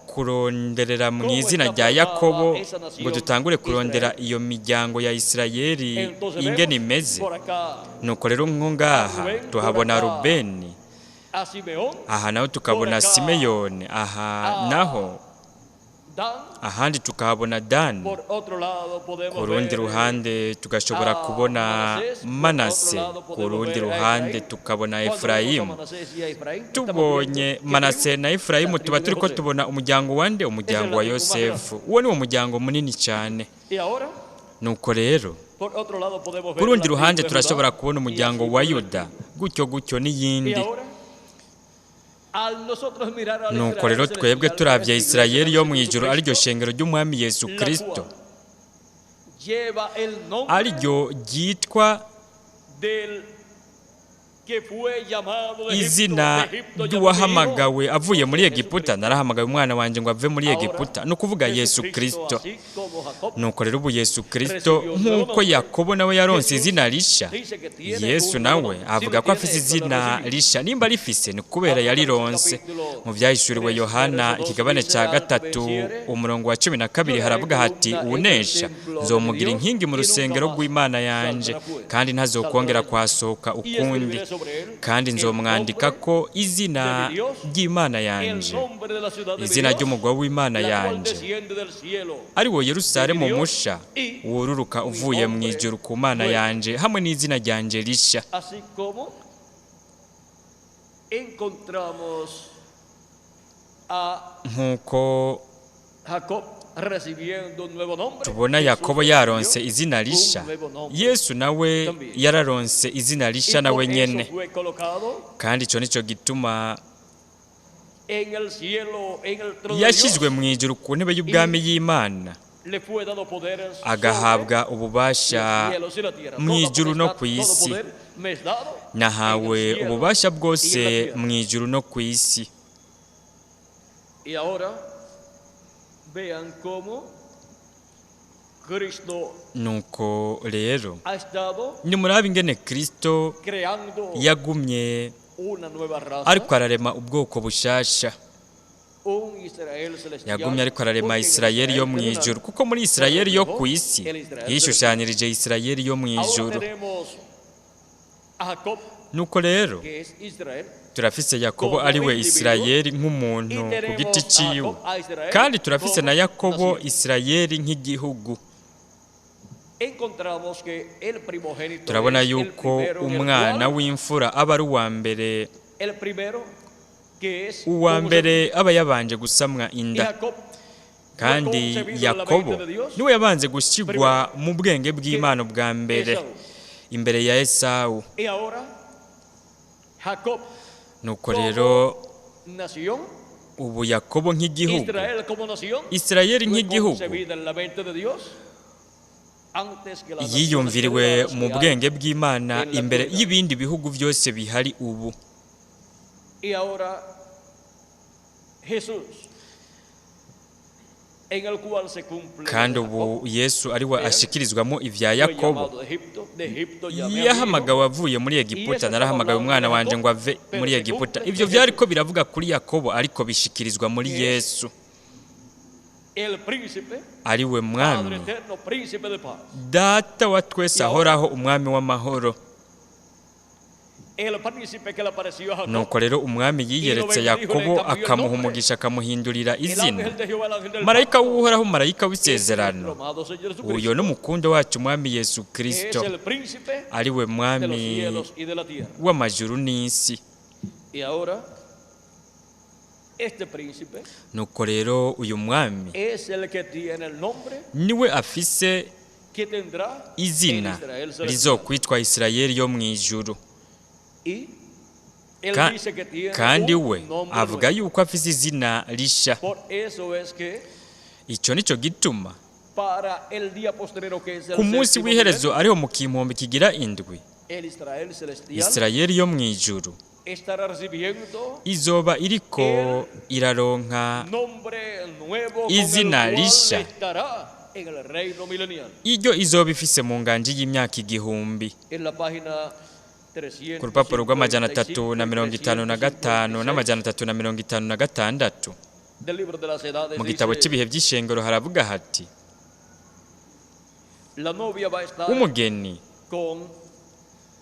kuronderera mu izina rya Yakobo, ngo dutangure kurondera iyo miryango ya Isirayeli ingene imeze, nuko rero nko ngaha tuhabona Rubeni, aha naho tukabona Simeyoni, aha naho ahandi tukahabona Dani, ku rundi ruhande tugashobora kubona Manase, ku rundi ruhande tukabona Efurayimu. Tubonye Manase na Efurayimu tuba turiko tubona umuryango wande? Umuryango wa Yosefu. Uwo ni wo muryango munini cyane. Nuko rero ku rundi ruhande turashobora kubona umuryango wa Yuda, gutyo gutyo n'iyindi. Nuko rero twebwe turabye Isirayeli yo mu ijuru, ariryo shengero ry'Umwami Yesu Kristo, ariryo ryitwa que fue llamado de Egipto, Izina de Egipto llamé a mi hijo. ry'uwahamagawe avuye muri O sea, Egiputa. Jesucristo. Narahamagaye umwana wanjye ngo ave muri Ahora, Egiputa, ni ukuvuga Yesu Jesucristo, Kristo. así como Jacob, Nuko rero ubu Yesu Kristo, nk'uko Yakobo nawe yaronse izina risha, dice que tiene Yesu un nawe nuevo nombre. Si avuga lo ko tiene, afise es cuando lo izina recibió. risha. Nimba rifise ni kubera yarironse. Mu Vyahishuriwe Yohana ikigabane cya 3 umurongo wa 12 haravuga hati: "Uwunesha nzomugira inkingi mu rusengero rw'Imana yanje, kandi ntazokongera kuhasohoka Y ukundi, escribiré sobre él kandi el nzomwandika nombre ko izina de mi Dios, ry'Imana el yanje, nombre de la ciudad de mi izina Dios, ry'umugwa w'Imana la cual yanje, desciende del cielo, ari wo Yerusalemu musha wururuka uvuye mu ijuru ku Mana yanje, hamwe n'izina ryanje risha." Así como encontramos a Nk'uko Jacob recibiendo un nuevo nombre, tubona Jesús Yakobo recibió yaronse izina risha, un nuevo nombre. Yesu nawe yararonse izina Y risha nawe por eso nyene. fue colocado Kandi ico nico gituma en el cielo, en el trono de yashyizwe Dios, mu ijuru ku ntebe y'ubwami y'Imana, le fue dado poderes sobre agahabwa ububasha los cielos y la tierra. mu Toda ijuru no potestad, ku todo isi. poder me es dado en Nahawe el cielo ububasha y en la bwose tierra. mu ijuru no ku isi. Y ahora vean cómo Cristo Nuko rero ha estado nimurabe ingene Kristo creando yagumye una nueva raza, ariko ararema ubwoko bushasha. un Israel celestial, Yagumye ariko ararema porque en Isirayeli yo Israel mu terrenal ijuru, kuko muri Isirayeli yo ku isi yishushanyirije Isirayeli yo mu Ahora ijuru. tenemos a Jacob, Nuko rero que es Israel, turafise Yakobo ari we Isirayeli nk'umuntu y ku tenemos giti a ciwe, Jacob, a Israel kandi turafise como na Yakobo nación. Isirayeli nk'igihugu. Encontramos que el primogénito Turabona es el yuko primero en el umwana cual, w'imfura aba ari uwa mbere, el primero que es uwa concebido. mbere aba yabanje gusamwa Y inda. Jacob fue Kandi concebido en la Yakobo mente de Dios niwe yabanje gushyirwa mu bwenge bw'Imana ubwa mbere, Esaú. imbere ya Esawu. Y ahora Jacob Nuko rero nación, ubu Yakobo nk'igihugu, Israel como nación, Isirayeli fue nk'igihugu concebida en la mente de Dios antes que las naciones yiyumviriwe terrenales mu que hay. bwenge bw'Imana en la imbere actualidad. y'ibindi bihugu byose bihari ubu. Y ahora Jesús, en el cual se cumple Kandi lo de ubu Jacob, Yesu ari we ashikirizwamo ivya fue Yakobo. llamado de Egipto, de Egipto llamé a mi hijo. Yahamagawe avuye muri Egiputa, narahamagawe umwana wanje ngo ave muri Egiputa. Ivyo vyariko biravuga kuri Yakobo, ariko bishikirizwa muri Yesu El príncipe, ari we Padre mwami, eterno, príncipe de paz. Data wa twese ahoraho, umwami w'amahoro. El príncipe que le apareció a Jacob, Nuko rero umwami yiyeretse Yakobo, akamuha umugisha, akamuhindurira el izina, ángel de Jehová, el ángel del marayika pacto, w'Uhoraho, marayika es nuestro w'isezerano. amado Señor Jesucristo, Uyo n'umukundo wacu umwami Yesu que es Kristo, el príncipe ari we de los mwami cielos y de la tierra. w'amajuru n'isi. Y ahora, este príncipe Nuko rero uyu mwami es el que tiene el nombre niwe afise que tendrá en izina Israel celestial. rizokwitwa Isirayeli yo mu ijuru. Y él dice que tiene Kandi un we nombre avuga nuevo. yuko afise izina risha. Por eso es que Ico nico gituma para el día postrero, que es el ku munsi séptimo w'iherezo, milenio, ariho mu kimpombe kigira indwi, el Israel celestial Isirayeli yo mu ijuru estará recibiendo izoba iriko iraronka nombre nuevo con el izina cual risha estará en el reino milenial. iryo izoba ifise mu nganji y'imyaka 1000. En la página Ku rupapuro rw'amajana 355 355 y n'amajana 356 del libro de las edades mu gitabo dice, cy'ibihe by'ishengero haravuga hati: la novia va a estar "Umugeni con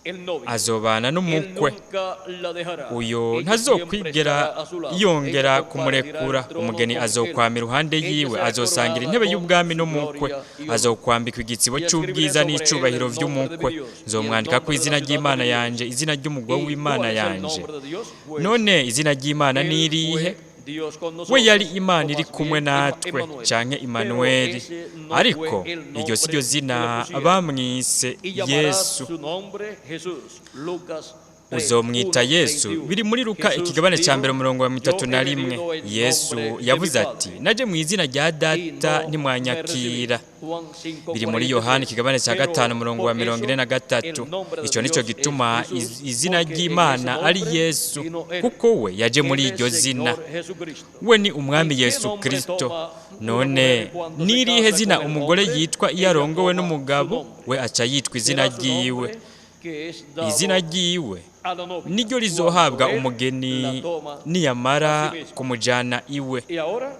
el novio. azobana Él n'umukwe, nunca la dejará. uyo Ella siempre ntazokwigera estará a su lado. yongera Ella compartirá kumurekura. el trono Umugeni con él. azokwama iruhande Ella yiwe, será azosangira coronada intebe con y'ubwami su n'umukwe, gloria y honor. azokwambikwa igitsibo Y escribiré cy'ubwiza sobre él n'icubahiro el nombre de vy'umukwe. mi Dios y el Nzomwandika ko nombre de izina la ciudad de ry'Imana mi Dios. yanje, izina ry'umugwa ¿Y w'Imana cuál es el yanje." nombre de Dios? Pues None izina ry'Imana él ni irihe? fue Dios con We nosotros, yari Imana o iri más kumwe bien natwe, Emmanuel. canke Pero Imanueli. ese no Ariko fue el iryo si ryo nombre que le zina pusieron. bamwise Y llamará Yesu. su nombre Jesús. Lucas 3, Uzomwita 1, Yesu. 31. Biri muri Luka Jesús ikigabane cya dijo, mbere umurongo wa mirongo "Yo itatu he na rimwe. venido en Yesu nombre de mi yavuze Padre, ati naje mu izina rya y Data no me ntimwanyakira. recibís." Juan 5, Biri muri Yohana 43. ikigabane cya Pero gatanu umurongo wa por mirongo eso ine na gatatu. el nombre de Icyo nicyo Dios es gituma Jesús, izina porque en ese ry'Imana ari nombre Yesu, vino él. kuko we yaje muri Él iryo es zina. Señor Jesucristo. We ni umwami ¿Y qué Yesu nombre Kristo. toma una None mujer cuando se n'irihe casa zina con el umugore hombre? yitwa iyo Ella arongowe toma su n'umugabo? nombre. We aca yitwa izina Será su ryiwe. nombre que es dado Izina ryiwe a la novia niryo rizohabwa cuando él umugeni la toma niyamara a sí mismo. kumujana iwe. Y ahora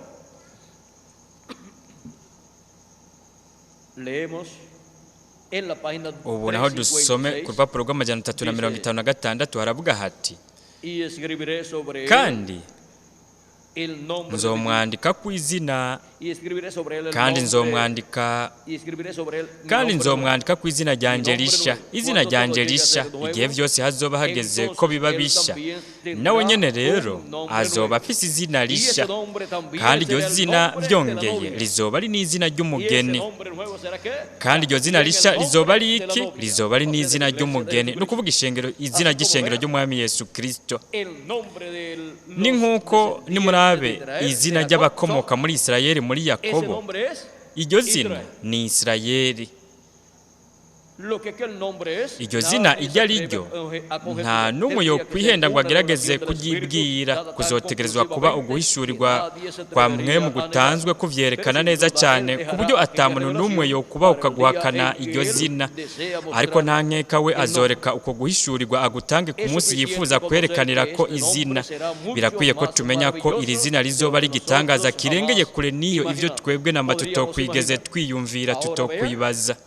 leemos en la página Ubu naho dusome ku 356 rupapuro rw'amajana 356, haravuga hati: y escribiré sobre él kandi el nombre de mi- nzomwandika ku izina y escribiré sobre él el kandi nombre nzomwandika y escribiré sobre él mi kandi nombre nzomwandika ku izina ryanjye risha, izina ryanjye risha. Igihe byose hazoba hageze ko biba bisha, nawe nyene rero azoba afise izina Y ese risha, nombre también kandi iryo será el zina nombre de la byongeye novia. rizoba ari n'izina Y ese ry'umugeni. nombre nuevo será qué? Kandi iryo zina También risha el rizoba nombre ari de la iki? novia, Rizoba ari o sea, de la n'izina iglesia de ry'umugeni, ni Jesucristo. ukuvuga ishengero, izina ry'ishengero ry'umwami Yesu Kristo. El nombre de los Ni nk'uko descendientes de nimurabe Israel, de izina Jacob, ry'abakomoka son- muri Isirayeli, muri ese Yakobo, nombre es iryo zina Israel. ni Isirayeli. Lo que aquel nombre es, Iryo zina nadie iryo se ari atreve ryo, a nta conjeturar. n'umwe Tendría que ser yokwihenda ngo una agerageze revelación del Espíritu kuryibwira. dada tan Kuzotegerezwa kuba conclusivamente uguhishurirwa que nadie se kwa atrevería mwemu a gutanzwe negar. kuvyerekana Pero sin neza duda cyane él ku buryo dejará ata aquella muntu n'umwe revelación yokubahuka para el día guhakana en que iryo él zina. desea Ariko mostrar nta nkeka we el nombre. azoreka uko guhishurirwa agutange ku Es munsi suficiente yifuza conocer kwerekanira que ko este nombre izina. será mucho Birakwiye ko más tumenya ko iri maravilloso zina de rizoba lo ari que igitangaza nosotros kirengeye jamás kure n'iyo ivyo imaginamos, twebwe namba podríamos tutokwigeze imaginar. twiyumvira, Ahora vean, tutokwibaza.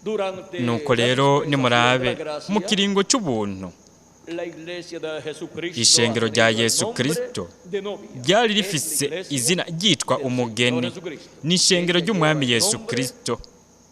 durante Nuko la rero dispensación de la nimurabe mu gracia, kiringo c'ubuntu, la iglesia de Jesucristo ishengero ha rya tenido el Yesu nombre Kristo de novia. ryari Es la rifise iglesia izina ryitwa del Señor umugeni, Jesucristo. ni ishengero Ella ry'umwami lleva el Yesu nombre Kristo,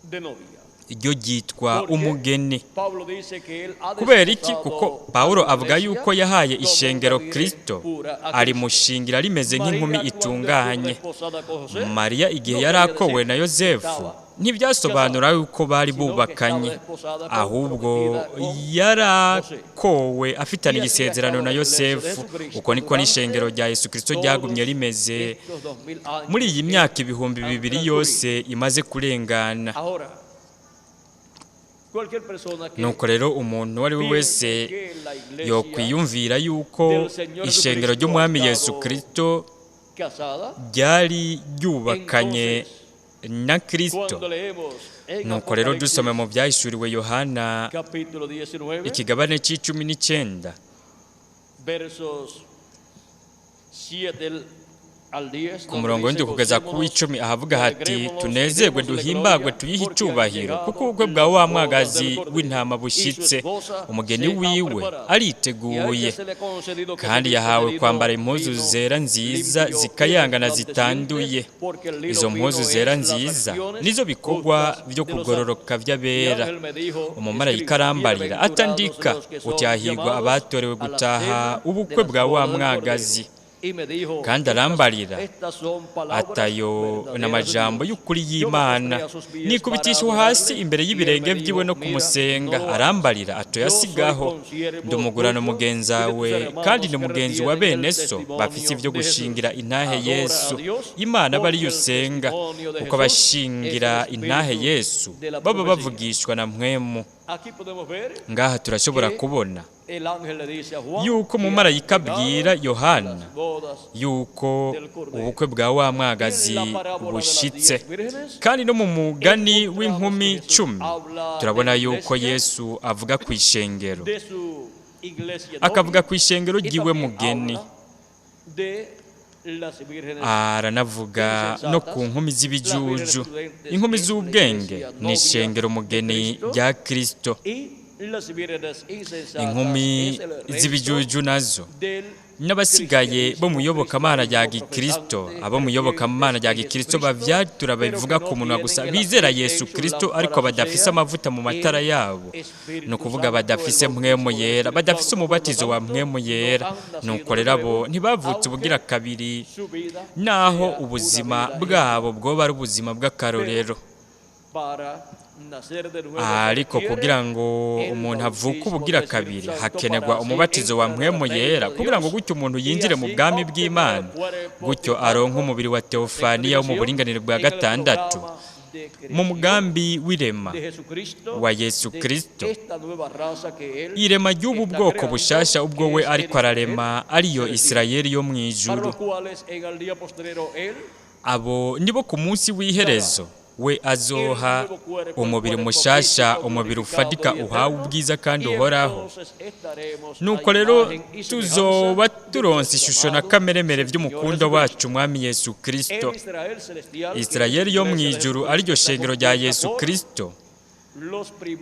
de novia. ryo ryitwa Porque umugeni. Pablo dice que él ha Kubera iki? desposado Kuko a Pawulo su avuga iglesia yuko yahaye como una ishengero virgen Kristo, pura a Cristo. arimushingira rimeze nk'inkumi María, cuando estuvo itunganye. desposada con José, Mariya igihe no yari quería akowe decir na que Yozefu estaba ntibyasobanura yuko bari sino que estaba bubakanye, desposada con, ahubwo prometida con José. yarakowe afitanye Y así ha igisezerano estado na la iglesia de Yosefu. Jesucristo Uko niko n'ishengero durante rya Yesu Kristo ryagumye todos rimeze estos 2000 años muri iyi que myaka ibihumbi han bibiri transcurrido. yose imaze kurengana. Ahora, cualquier persona que Nuko rero umuntu uwo ari we wese piense que la iglesia yokwiyumvira yuko del Señor ishengero Jesucristo ha ry'umwami Yesu estado Kristo casada, ryari ryubakanye entonces, na Kristo, cuando leemos en nuko rero dusome Apocalipsis mu byahishuriwe Yohana capítulo 19, ikigabane c'icumi n'icenda, versos 7 al 10, ku donde murongo dice, w'indwi kugeza ku "Gocémonos w'icumi, ahavuga y hati: alegrémonos y tunezerwe, démosle duhimbagwe, gloria, tuyihe porque han icubahiro, kuko llegado ubukwe bwa wa las bodas mwagazi del Cordero, w'intama y su bushitse, esposa umugeni se ha wiwe preparado. Y a ariteguye, ella se le ha concedido que se kandi vista de yahawe lino kwambara impuzu fino, zera nziza limpio y zikayangana resplandeciente, zitanduye. porque el lino Izo fino mpuzu zera es las nziza acciones nizo bikorwa justas vyo de los santos. kugororoka Y el vy'abera. ángel me dijo, Umumarayika escribe, arambarira bienaventurados atandika los que son uti hahirwa llamados abatorewe a la gutaha cena de ubukwe las bwa wa bodas del mwagazi. Cordero. Y me dijo, Kandi estas, arambarira estas son palabras atayo verdaderas de n'amajambo Dios. y'ukuri Yo me y'Imana. postré a sus pies para Nikubitisha hasi adorarle, imbere y él y'ibirenge me vyiwe dijo, no mira, kumusenga. no lo hagas. Arambarira Yo soy atoyasigaho, consiervo ndumugurano tuyo y de mugenzawe tus kandi hermanos ndi que mugenzi wa retienen el bene so bafise testimonio ivyo de Jesús. gushingira intahe Adora a Yesu. Dios, Imana aba porque ariyo el usenga, testimonio de kuko Jesús es abashingira el intahe espíritu Yesu de la baba profecía. bavugishwa na mpwemu. Aquí podemos ver Ngaha turashobora que kubona el ángel le dice a Juan yuko que han umumarayika llegado abwira Yohana las bodas yuko del Cordero. ubukwe bwa wa En mwagazi la parábola de las bushitse. 10 vírgenes Kandi no mu mugani encontramos que w'inkumi Jesús 10 habla de turabona la yuko iglesia, Yesu avuga ku ishengero, de su iglesia akavuga novia, ku ishengero y ryiwe también mugeni, habla de las vírgenes aranavuga no ku insensatas. nkumi Las vírgenes z'ibijuju. prudentes Inkumi es la z'ubwenge iglesia ni novia ishengero de mugeni Cristo rya Kristo, y las vírgenes insensatas inkumi es el resto z'ibijuju nazo del n'abasigaye bo mu cristianismo iyobokamana rya cristianismo gikristo, profesante, abo mu iyobokamana rya creyentes en gikristo Jesucristo, bavyatura pero que babivuga no ku munwa gusa, tienen el bizera aceite Yesu en su Kristo lámpara, ariko o badafise sea, amavuta mu matara el yabo, ni Espíritu ukuvuga Santo, el badafise mpwemu bautismo del yera, Espíritu badafise Santo. Por lo umubatizo wa tanto, mpwemu no yera. han nacido Nuko de rero abo nuevo, ntibavutse ubugira aunque kabiri, su vida naho sea una ubuzima vida bwabo bwoba ari ubuzima ejemplar. bw'akarorero. Pero para Ariko kugira ngo umuntu avuke ubugira kabiri, hakenerwa umubatizo wa mpwemu yera, kugira ngo gutyo umuntu yinjire mu bwami bw'Imana, gutyo aronke umubiri wa teofaniya wo mu buringanire bwa gatandatu, mu mugambi w'irema wa Yesu Kristo, irema ry'ubu bwoko bushasha ubwo we ariko ararema, ariyo Isirayeli yo mu ijuru. Abo nibo ku munsi w'iherezo we azoha umubiri mushasha, umubiri ufatika uhawe ubwiza kandi uhoraho. Nuko rero tuzoba turonse ishusho na kameremere by'umukundo wacu Mwami Yesu Kristo. Isirayeli yo mu ijuru, ariryo shengero rya Yesu Kristo,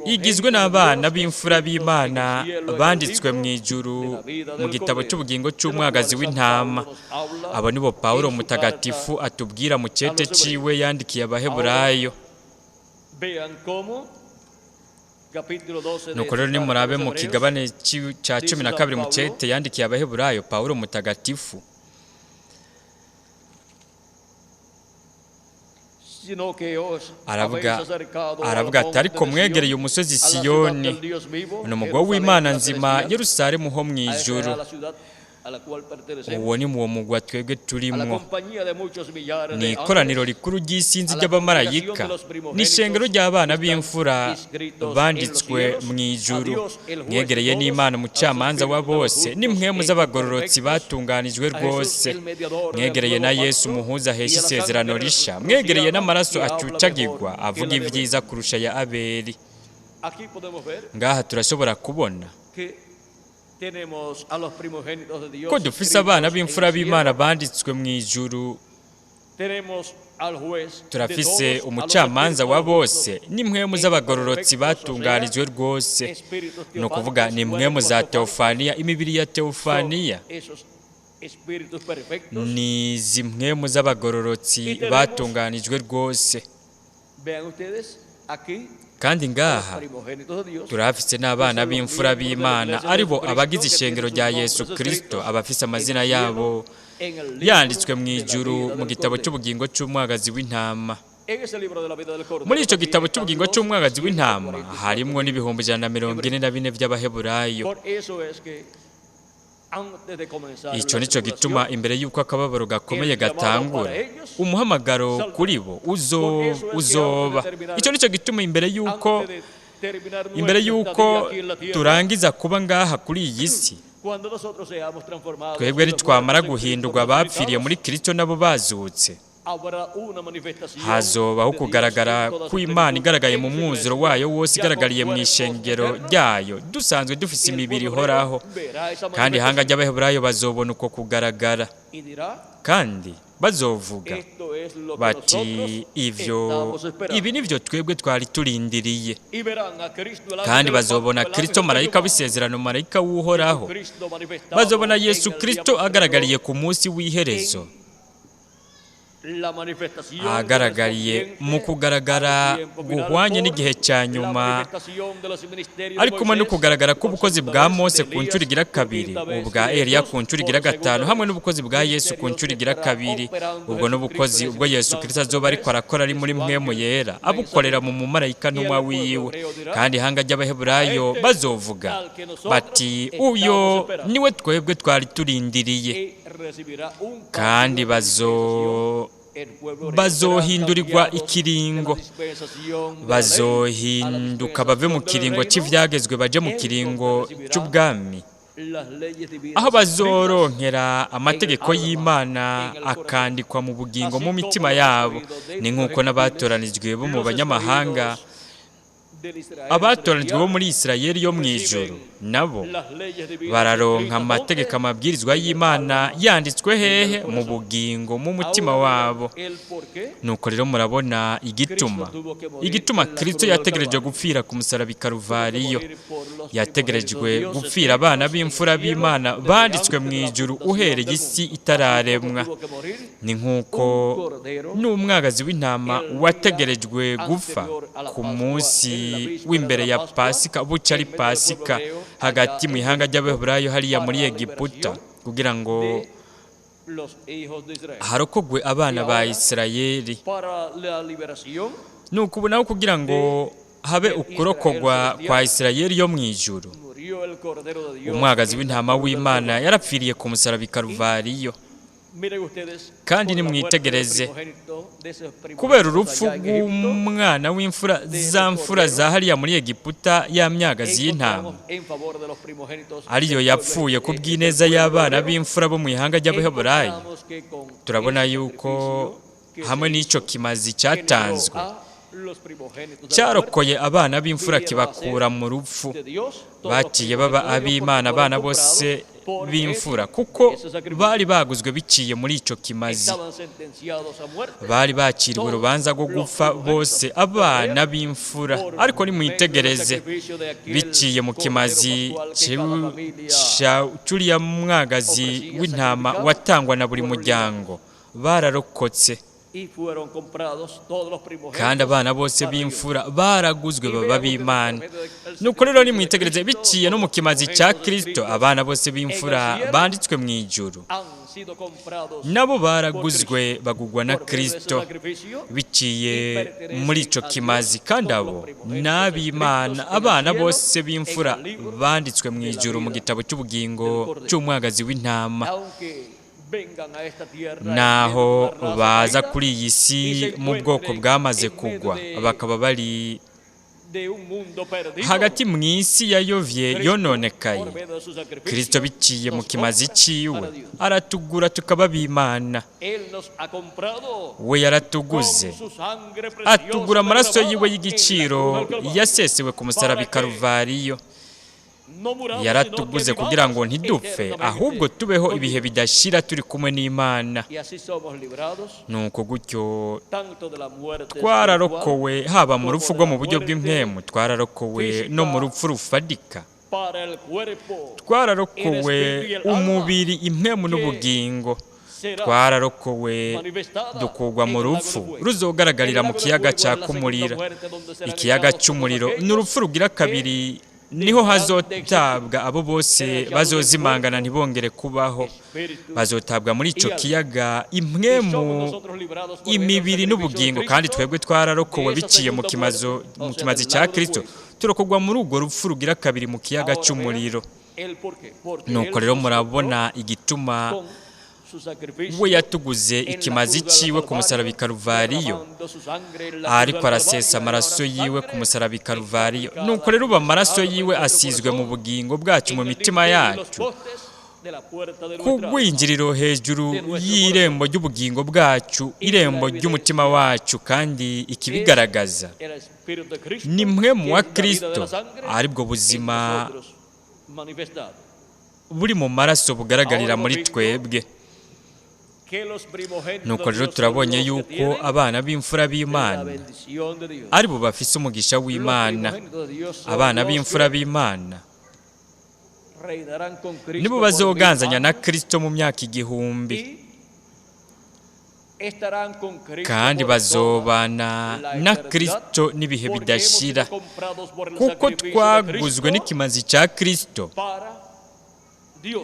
igizwe n'abana b'imfura b'Imana banditswe mu ijuru mu gitabo cy'ubugingo cy'umwagazi w'intama. Abo nibo Pawulo mutagatifu atubwira mu cete ciwe yandikiye Abaheburayo. Nuko rero nimurabe mu kigabane cya 12 mu cete yandikiye Abaheburayo, Pawulo mutagatifu aravuga ati: ariko mwegereye umusozi Siyoni, ni umugwa w'Imana nzima, Yerusalemu ho mu ijuru. Uwo ni uwo mugwa twebwe turimwo, ni ikoraniro rikuru ry'isinzi ry'abamarayika, ni ishengero ry'abana b'imfura banditswe mu ijuru. Mwegereye n'Imana umucamanza wa bose, n'impwemu z'abagororotsi batunganijwe rwose. Mwegereye na Yesu umuhuza ahesha isezerano risha, mwegereye n'amaraso acucagirwa avuga ibyiza kurusha ya Abeli. Ngaha turashobora kubona ko dufise abana b'imfura b'Imana banditswe mu ijuru, turafise umucamanza wa bose, n'impwemu z'abagororotsi batunganijwe rwose. Ni ukuvuga ni impwemu za teofaniya, imibiri ya teofaniya ni izi mpwemu z'abagororotsi batunganijwe rwose. Kandi ngaha turafise n'abana b'imfura b'Imana, aribo abagize ishengero rya Yesu Kristo, abafise amazina yabo yanditswe mu ijuru mu gitabo cy'ubugingo cy'umwagazi w'intama. Muri icyo gitabo cy'ubugingo cy'umwagazi w'intama harimwo n'144,000 by'Abaheburayo. Icyo nicyo gituma imbere y'uko akababaro gakomeye gatangura, umuhamagaro kuri bo uzoba. Icyo nicyo gituma imbere y'uko turangiza kuba ngaha kuri iyi si, twebwe nitwamara guhindurwa abapfiriye muri Kristo nabo bazutse, hazobaho kugaragara kw'Imana igaragaye mu mwuzuro wayo wose, igaragariye mu ishengero ryayo, dusanzwe dufise imibiri ihoraho. Kandi ihanga ry'Abaheburayo bazobona uko kugaragara, kandi bazovuga bati: ivyo ibi nivyo twebwe twari turindiriye. Kandi bazobona Kristo marayika w'isezerano, marayika w'Uhoraho. Bazobona Yesu Kristo agaragariye ku munsi w'iherezo, ahagaragariye mu kugaragara guhwanye n'igihe cya nyuma, ariko no kugaragara k'ubukozi bwa Mose ku nshuro igira kabiri, ubwa Eliya ku nshuro igira gatanu, hamwe n'ubukozi bwa Yesu ku nshuro igira kabiri. Ubwo n'ubukozi ubwo Yesu Kristo azoba ariko arakora ari muri mpwemu yera, abukorera mu mumarayika ntumwa wiwe. Kandi ihanga ry'Abaheburayo bazovuga bati: uyo niwe twebwe twari turindiriye. Kandi bazohindurirwa ikiringo, bazohinduka bave mu kiringo cy'ivyagezwe baje mu kiringo cy'ubwami, aho bazoronkera amategeko y'Imana akandikwa mu bugingo mu mitima yabo. Ni nk'uko n'abatoranijwe bo mu banyamahanga, abatoranijwe bo muri Isirayeli yo mu ijuru, nabo bararonka amategeko amabwirizwa y'Imana yanditswe hehe? Mu bugingo mu mutima wabo. Nuko rero murabona igituma Kristo yategereje gupfira ku musaraba i Karuvariyo. Yategerejwe gupfira abana b'imfura b'Imana banditswe mu ijuru uhereye isi itararemwa. Ni nk'uko n'umwagazi w'intama wategerejwe gupfa ku munsi w'imbere ya Pasika, buca ari Pasika, hagati mu ihanga ry'Abaheburayo hariya muri Egiputa, kugira ngo harokogwe abana ba Isirayeli. Nuko ubu naho kugira ngo habe del ukurokogwa Israel kwa celestial, Isirayeli yo mu ijuru, murió el Cordero de Dios umwagazi en la w'intama cruz del w'Imana Calvario. yarapfiriye ku musaraba i Karuvariyo. Miren ustedes, Kandi por la muerte del nimwitegereze, primogénito, de esos kubera primogénitos urupfu allá en Egipto, rw'umwana w'imfura za mfura za hariya muri Egiputa ya myagazi y'intama, encontramos en favor de los primogénitos ariyo del pueblo, yapfuye ku del bw'ineza pueblo y'abana hebreo, b'imfura bo mu ihanga ry'Abaheburayo, encontramos que con turabona ese yuko sacrificio que hamwe se n'ico hizo, kimazi que libró cyatanzwe a los primogénitos de la muerte cyarokoye abana b'imfura kibakura mu rupfu, de Dios, todos los baciye baba primogénitos de Dios, ab'Imana porque abana fueron bose comprados por b'imfura medio kuko de ese sacrificio. bari baguzwe biciye muri ico kimazi. Estaban sentenciados a muerte Bari bakiriwe urubanza rwo gupfa bose abana b'imfura, por ariko medio del nimwitegereze, sacrificio de aquel biciye mu cordero kimazi pascual que cada familia cy'uriya mwagazi w'intama watangwa na buri muryango, bararokotse y fueron comprados todos los primogénitos kandi abana bose para Dios. b'imfura baraguzwe Y baba vean ustedes b'Imana. por medio del Nuko rero sacrificio de nimwitegereze, Cristo, biciye no mu todos los kimazi cya primogénitos Kristo, escritos abana bose en el b'imfura cielo banditswe mu ijuru han sido comprados nabo por baraguzwe Cristo bagugwa na por medio de ese Kristo sacrificio biciye y pertenecen muri ico a Dios kimazi, kandi todos los abo primogénitos n'ab'Imana, escritos en el abana cielo, bose en b'imfura el libro banditswe mu de la ijuru mu vida gitabo cy'ubugingo del Cordero. cy'umwagazi w'intama. Aunque vengan a esta tierra en medio de Naho una raza baza caída kuri iyi y si se mu bwoko encuentren bwamaze en medio kugwa, de, bakaba bari de un mundo perdido, hagati mu isi yayovye Cristo, yononekaye, por medio de su Kristo sacrificio, biciye mu nos kimazi compra ciwe para Dios. aratugura tukaba b'Imana. Él nos ha comprado We yaratuguze, con su sangre preciosa atugura amaraso derramada yiwe en la cruz y'igiciro del Calvario, yasesewe ku musaraba i para que Karuvariyo. no muramos, sino que Yaratuguze kugira ngo vivamos ntidupfe, ahubwo eternamente tubeho con ibihe Dios. bidashira turi kumwe n'Imana. Y así somos librados Nuko gutyo tanto de la muerte espiritual twararokowe haba mu como rupfu de rwo la mu buryo muerte bw'impwemu, twararokowe no mu física rupfu rufadika, para el cuerpo, el twararokowe espíritu y el alma umubiri, impwemu que n'ubugingo, será twararokowe manifestada dukugwa en mu el lago de rupfu fuego. El ruzogaragarira mu lago de kiyaga fuego es cya la segunda kumurira. muerte donde serán Ikiyaga echados todos cy'umuriro ni aquellos urupfu rugira que kabiri, niho dejarán de existir. hazotabwa abo bose Serán echados del bazozimangana cuerpo, ntibongere kubaho, espíritu bazotabwa muri ico y alma. kiyaga Y somos impwemu, nosotros librados por medio del imibiri sacrificio de n'ubugingo. Kandi Cristo twebwe twararokowe de esa biciye mu segunda kimazo muerte, mu o sea, kimazi del cya lago de Kristo, fuego. turokogwa muri urwo rupfu rugira kabiri mu kiyaga Ahora vean cy'umuriro. el porqué. Porque Nuko Él rero nos compró murabona igituma con su we sacrificio yatuguze en la ikimazi cruz del ciwe ku musaraba i Calvario, Karuvariyo, derramando su sangre en la cruz ariko del arasesa Calvario. Y ahora amaraso yiwe ku sangre musaraba i está Karuvariyo. aplicada Nuko rero y ubu amaraso ministrada en yiwe nuestro asizwe mu corazón, bugingo bwacu, mu en el mitima dintel de los yacu, postes de la puerta de ku nuestra alma, rwinjiriro hejuru de nuestro y'irembo corazón. ry'ubugingo bwacu, Y la irembo ry'umutima evidencia wacu. Kandi es ikibigaragaza el Espíritu de Cristo, ni mwe mu que wa es la vida de Kristo, la sangre aribwo en buzima nosotros manifestada. buri mu maraso bugaragarira Ahora hemos muri visto twebwe. que los primogénitos Nuko de rero Dios son turabonye los que yuko tienen abana b'imfura la b'Imana bendición de Dios. ari bo bafise umugisha Los w'Imana. primogénitos de Dios son Abana los b'imfura que b'Imana reinarán con nibo Cristo por 1000 bazoganzanya na años Kristo mu myaka 1000, y estarán con Cristo kandi por toda bazobana la na eternidad, Kristo n'ibihe porque hemos sido bidashira, comprados por el kuko sacrificio de twaguzwe Cristo n'ikimazi cya Kristo, para Dios.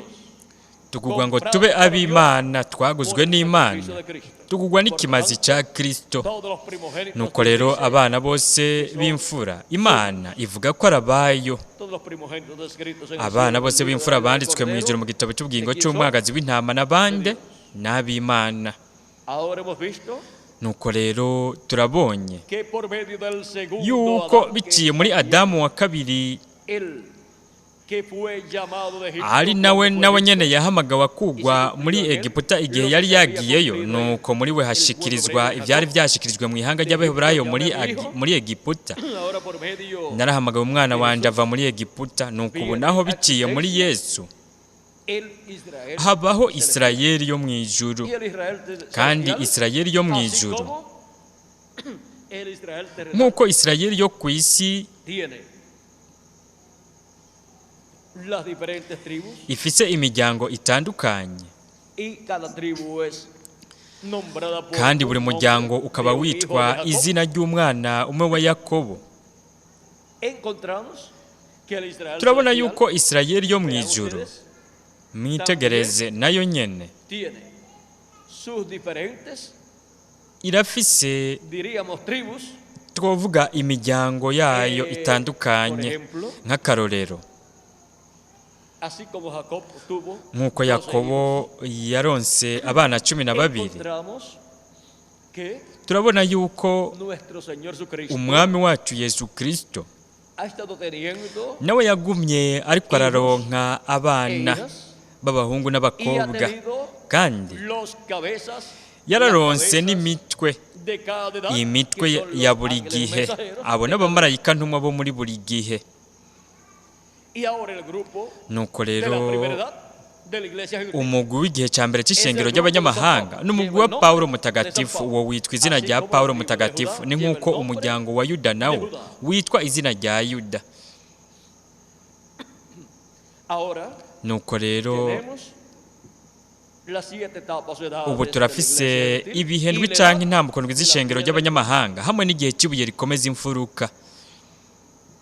tugugwa ngo tube Comprados para Dios ab'Imana, por twaguzwe el n'Imana, sacrificio de Cristo. tugugwa Por lo n'ikimazi tanto, cya Kristo. todos los primogénitos Nuko rero dice abana bose que son b'imfura suyos. Imana ivuga ko ari abayo. Todos los primogénitos descritos en el Abana cielo, en el bose libro de b'imfura la vida del banditswe mu ijuru Cordero, mu gitabo ¿de cy'ubugingo quién son? cy'umwagazi w'intama De n'abande Dios. n'ab'Imana. Ahora hemos visto Nuko rero turabonye que por medio del segundo yuko Adán, que biciye es muri también Adamu wa kabiri, el que fue llamado de Egipto ari nawe cuando fue nawe Egipto nyene yahamagawe y akugwa se cumplió muri en él Egiputa igihe lo que yari se había yagiyeyo, cumplido en nuko muri we el pueblo hashikirizwa hebreo de ivyari Jacob. vyashikirijwe mu ihanga De Egipto ry'Abaheburayo llamé a muri mi hijo, muri Egiputa. ahora por medio Narahamagawe umwana de wanje Jesús ava muri Egiputa. Nuko ubu viene naho a biciye muri existencia Yesu el Israel habaho celestial. Isirayeli yo mu ijuru. Y el Israel Kandi celestial, Isirayeli yo mu así ijuru, como el Israel terrenal, nk'uko Isirayeli yo ku isi tiene las diferentes tribus ifise imiryango itandukanye, y cada tribu es nombrada por kandi buri un nombre muryango ukaba de un hijo de witwa Jacob. izina ry'umwana umwe wa Yakobo, Encontramos que el Israel turabona celestial, yuko Isirayeli yo mu vean ijuru, ustedes, mwitegereze nayo nyene tiene sus diferentes, irafise diríamos, tribus. Twovuga imiryango yayo Por itandukanye. ejemplo, Nk'akarorero, así como Jacob tuvo nk'uko 12 Yakobo yaronse abana cumi na hijos, babiri, encontramos que turabona yuko nuestro Señor Jesucristo umwami wacu Yesu Kristo ha estado teniendo nawe yagumye ariko araronka e abana hijas b'abahungu y ha n'abakobwa, tenido kandi los cabezas, las yararonse cabezas n'imitwe, de cada edad, imitwe que son los ya buri ángeles gihe, mensajeros abo de cada n'abamarayika ntumwa bo muri buri gihe. Y ahora el grupo Nuko de la rero primera edad de la iglesia gentil umugwi w'igihe cya mbere cy'ishengero ry'abanyamahanga ni umugwi wa Pawulo mutagatifu, uwo witwa izina rya Pawulo mutagatifu. Ni nk'uko umuryango wa Yuda nawo witwa izina rya Yuda. Ahora Nuko rero tenemos las siete etapas o edades ubu de la turafise iglesia gentil ibihe y ndwi la canke edad intambuko ndwi de la z'ishengero piedra. ry'abanyamahanga hamwe n'igihe cy'ibuye rikomeza imfuruka.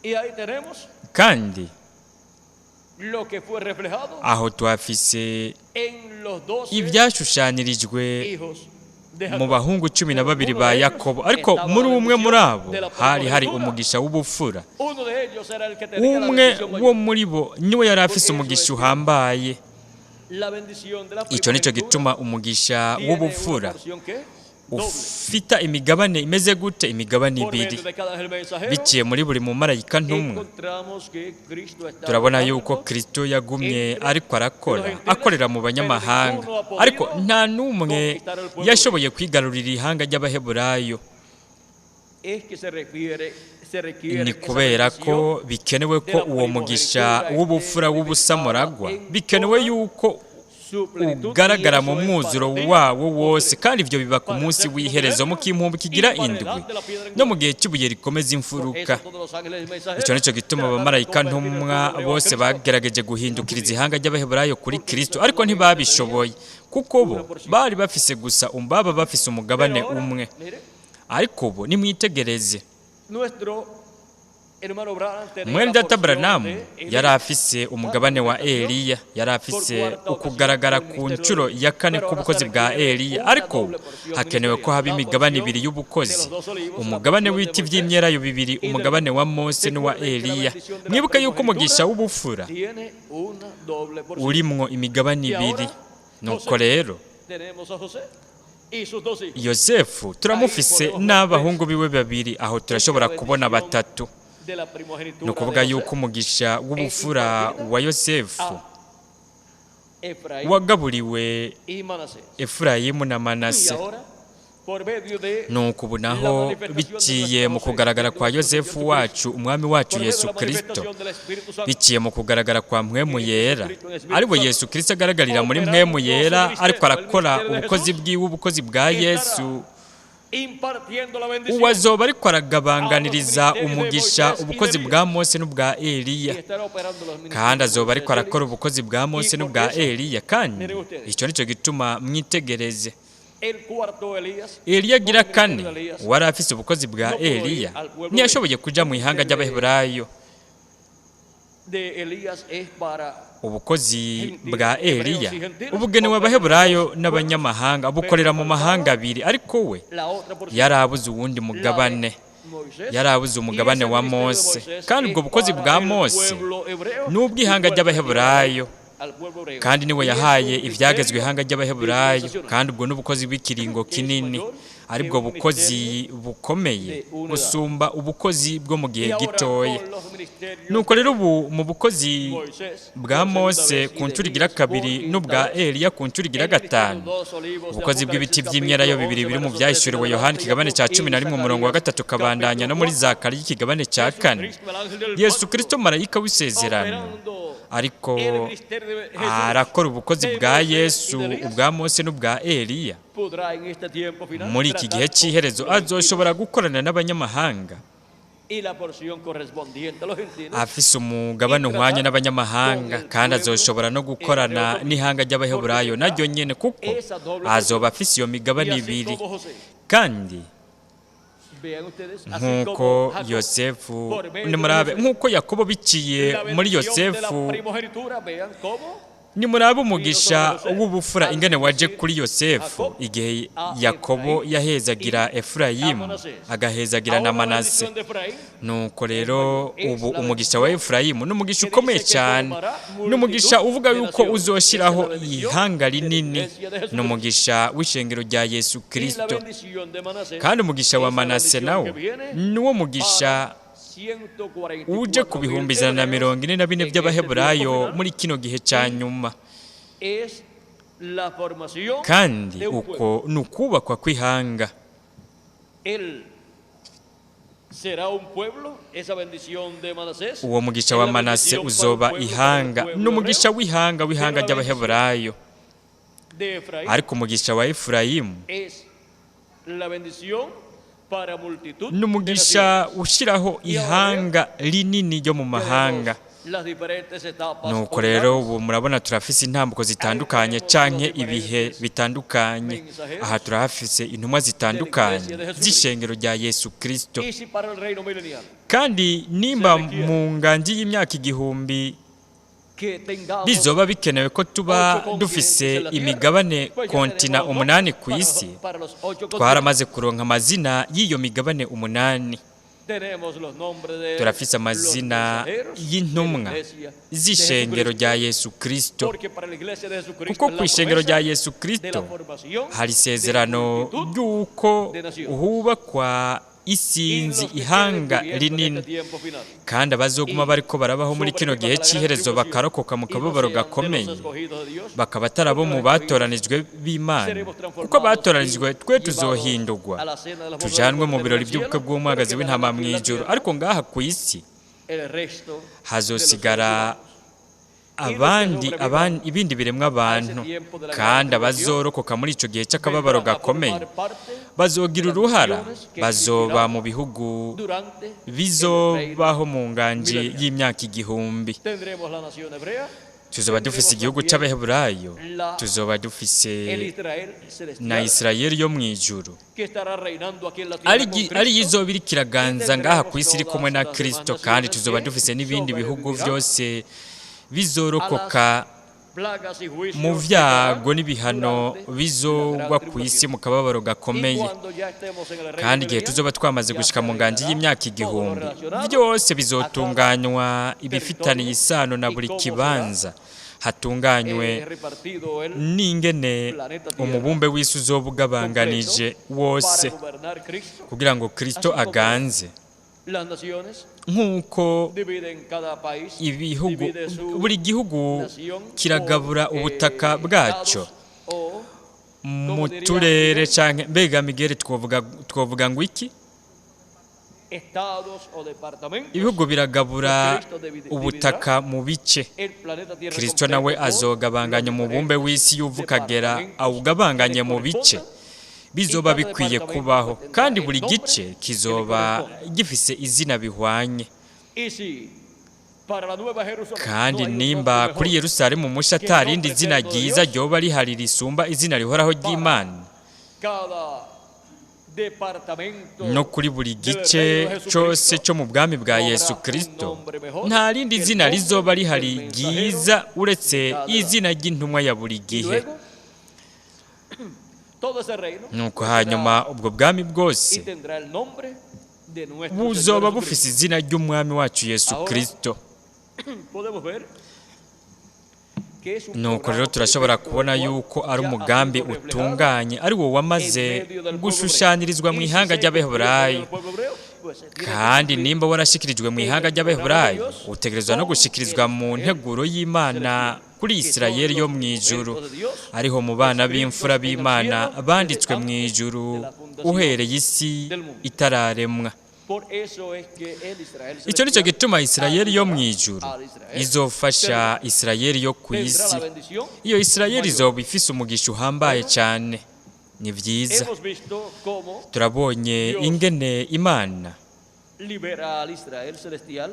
Y ahí tenemos Kandi lo que fue reflejado aho tuhafise en los 12 ivyashushanirijwe hijos de mu Jacob. bahungu 12 ba Yakobo, ariko Estaba muri la umwe muri bendición abo de la hari hari primogenitura. umugisha w'ubupfura. Uno de ellos era el que tenía la Umwe bendición wo mayor. muri bo niwe yari afise umugisha uhambaye. La bendición de la Ico nico primogenitura gituma umugisha tiene una w'ubupfura porción que doble. ufita imigabane imeze gute? Imigabane Por ibiri medio de cada ángel mensajero biciye muri buri mumarayika ntumwa. encontramos que Cristo está Turabona yuko obrando Kristo yagumye ariko arakora, akorera mu banyamahanga, ariko nta n'umwe yashoboye kwigarurira ihanga ry'Abaheburayo. Es que se refiere, se requiere Ni esa kubera bendición ko bikenewe ko uwo mugisha w'ubupfura w'ubusamuragwa, bikenewe yuko su plenitud, y ugaragara eso mu es mwuzuro para ti, wawo wose, postre. kandi ibyo biba ku munsi w'iherezo mu kimpumbi kigira indwi no mu gihe cy'ibuye rikomeza Por imfuruka. eso todos los ángeles mensajeros Icyo nicyo gituma trataron de abamarayika convertir el ntumwa pueblo hebreo a bose Cristo. bagerageje guhindukiriza ihanga ry'Abaheburayo kuri Kristo, ariko ntibabishoboye kuko bo bari bafise gusa baba bafise umugabane Pero ahora, umwe. mire, Ariko ubu nimwitegereze, nuestro hermano Branham tenía mwene la data porción Branamu de Elías. yari afise umugabane wa Eliya, yari afise ukugaragara ku nshuro ya kane k'ubukozi bwa Eliya, ariko hakenewe ko haba imigabane ibiri y'ubukozi, umugabane w'ibiti vy'imyelayo bibiri, umugabane wa Mose n'uwa Eliya. Mwibuke yuko umugisha w'ubupfura Tiene una doble porción. urimwo imigabane ibiri. Nuko rero Tenemos a José y sus dos hijos. Yosefu turamufise n'abahungu biwe babiri, aho turashobora kubona batatu. De la primogenitura Ni ukuvuga de José yuko umugisha w'ubupfura wa Yosefu a Efraín wagaburiwe y Manasés. Efurayimu na Y Manase. ahora, por medio de Nuko ubu naho biciye mu kugaragara kwa Yosefu wacu, umwami wacu por medio de Yesu la Kristo, manifestación del Espíritu Santo, biciye mu kugaragara kwa mpwemu yera, ariwe Yesu Kristo agaragarira muri mpwemu yera, ariko arakora ubukozi bwiwe, ubukozi bwa Yesu, impartiendo la bendición uwo azoba ariko aragabanganiriza umugisha ubukozi bwa Mose n'ubwa Eliya, y estará operando los ministerios kandi azoba ariko de Moisés y arakora ubukozi bwa Mose n'ubwa Eliya. Kandi icyo nicyo gituma mwitegereze, El cuarto Elías Eliya agira kane wari afise ubukozi bwa Eliya ntiyashoboye kuja mu ihanga ry'Abaheburayo. de Elías es para Ubukozi bwa Eliya ubugenewe Abaheburayo n'abanyamahanga, bukorera mu mahanga abiri, ariko we la otra porción, yari abuze uwundi la de mugabane, Moisés, yari abuze umugabane y ese wa ministerio de Mose. Moisés Kandi es ubwo bukozi para bwa el Mose pueblo hebreo n'ubw'ihanga y fue el ry'Abaheburayo, al pueblo hebreo. kandi niwe Y es yahaye un ivyagezwe ministerio ihanga ry'Abaheburayo, dispensacional. kandi ubwo n'ubukozi bw'ikiringo kinini, aribwo bukozi bukomeye busumba ubukozi bwo mu gihe Y ahora gitoya. con los ministerios Nuko rero ubu mu bukozi Moisés, bwa por segunda Mose vez, y ku de nshuro igira Elías kabiri por n'ubwa quinta vez. Eliya ku nshuro igira El ministerio gatanu, dos olivos de ubukozi bw'ibiti Apocalipsis vy'imyelayo capítulo bibiri 11, biri mu versos 3 en vyahishuriwe Yohana adelante, ikigabane ca y 11 umurongo wa Zacarías 3 ukabandanya no muri capítulo Zakariya ikigabane ca kane. Jesucristo, el ángel del Yesu pacto, Kristo marayika w'isezerano operando ariko el ministerio de Jesús, arakora ubukozi de bwa Moisés y Yesu, de Elías, ubwa Mose n'ubwa Eliya. podrá en este tiempo final Muri iki tratar gihe con cy'iherezo los gentiles azoshobora gukorana n'abanyamahanga y la porción correspondiente a los gentiles afise umugabane uhwanye n'abanyamahanga, kandi azoshobora no gukorana n'ihanga ry'Abaheburayo naryo nyene, kuko azoba afise iyo y migabane así ibiri. como José, Kandi vean ustedes, así nk'uko como Jacob, Yosefu, por medio de nimurabe José, nk'uko Yakobo biciye la muri bendición de la Yosefu primogenitura, vean cómo Nimurabe umugisha w'ubufura ingene waje kuri Yosefu igihe Yakobo yahezagira Efurayimu agahezagira na Manase. Nuko rero ubu umugisha wa Efurayimu ni umugisha ukomeye cyane, ni umugisha uvuga yuko uzoshyiraho ihanga rinini, ni umugisha w'ishengero rya Yesu Kristo. Kandi umugisha wa Manase nawo ni wo mugisha uje ku 144,000 by'Abaheburayo muri kino gihe cya nyuma. Kandi uko ni ukubakwa kw'ihanga. Uwo mugisha wa Manase uzoba ihanga, ni umugisha w'ihanga w'ihanga ry'Abaheburayo. Ariko umugisha wa Efurayimu ni umugisha ushyiraho ihanga rinini ryo mu mahanga. Nuko rero ubu murabona turafise intambuko zitandukanye canke ibihe bitandukanye. Aha turahafise intumwa zitandukanye z'ishengero rya Yesu Kristo. Kandi nimba mu nganji y'imyaka 1000 bizoba bikenewe ko tuba dufise imigabane kontina 8 ku isi, twaramaze kuronka amazina y'iyo migabane 8. Turafise amazina y'intumwa z'ishengero rya Yesu Kristo, kuko ku ishengero rya Yesu Kristo hari isezerano ry'uko hubakwa isinzi ihanga rinini, kandi abazoguma bariko barabaho muri kino gihe cy'iherezo bakarokoka mu kababaro gakomeye, bakaba atari abo mu batoranijwe b'Imana, kuko abatoranijwe twe tuzohindurwa tujanwe mu birori by'ubukwe bw'umwagazi w'intama mu ijuru. Ariko ngaha ku isi hazosigara abandi ibindi biremwa abantu, kandi abazorokoka muri ico gihe cy'akababaro gakomeye bazogira uruhara, bazoba mu bihugu bizobaho mu nganji y'imyaka 1000. Tuzoba dufise igihugu c'Abaheburayo, tuzoba dufise na Isirayeli yo mu ijuru, ari izoba iriko iraganza ngaha ku isi iri kumwe na Kristo. Kandi tuzoba dufise n'ibindi bihugu vyose bizorokoka mu vyago n'ibihano bizogwa ku isi mu kababaro gakomeye. Kandi igihe tuzoba twamaze gushika mu nganji y'imyaka 1000, byose bizotunganywa ibifitaniye isano na buri kibanza, hatunganywe n'ingene umubumbe w'isi uzoba ugabanganije wose kugira ngo Kristo aganze. Nk'uko ibihugu, buri gihugu kiragabura ubutaka bwacyo mu turere canke mbega Migere twovuga ngo iki? Ibihugu biragabura ubutaka mu bice. Kristo nawe azogabanganya umubumbe w'isi y'uva ukagera awugabanganye mu bice bizoba bikwiye kubaho, kandi buri gice kizoba gifise izina bihwanye. Kandi nimba kuri Yerusalemu musha atarindi zina ryiza ryoba rihari risumba izina rihoraho ry'Imana, no kuri buri gice cyose cyo mu bwami bwa Yesu Kristo nta rindi zina rizoba rihari ryiza uretse izina ry'intumwa ya buri gihe. Nuko hanyuma ubwo bwami bwose buzoba bufise izina ry'umwami wacu Yesu Kristo. Nuko rero turashobora kubona yuko ari umugambi utunganye, ari wo wamaze gushushanyirizwa mu ihanga ry'Abaheburayo. Kandi nimba warashikirijwe mu ihanga ry'Abaheburayo, utegerezwa no gushikirizwa mu nteguro y'Imana kuri Isirayeli yo mu ijuru, ariho mu bana b'imfura b'Imana banditswe mu ijuru uhereye isi itararemwa. Icyo nicyo gituma Isirayeli yo mu ijuru izofasha Isirayeli yo ku isi. Iyo Isirayeli izoba ifise umugisha uhambaye cyane. Ni byiza, turabonye ingene Imana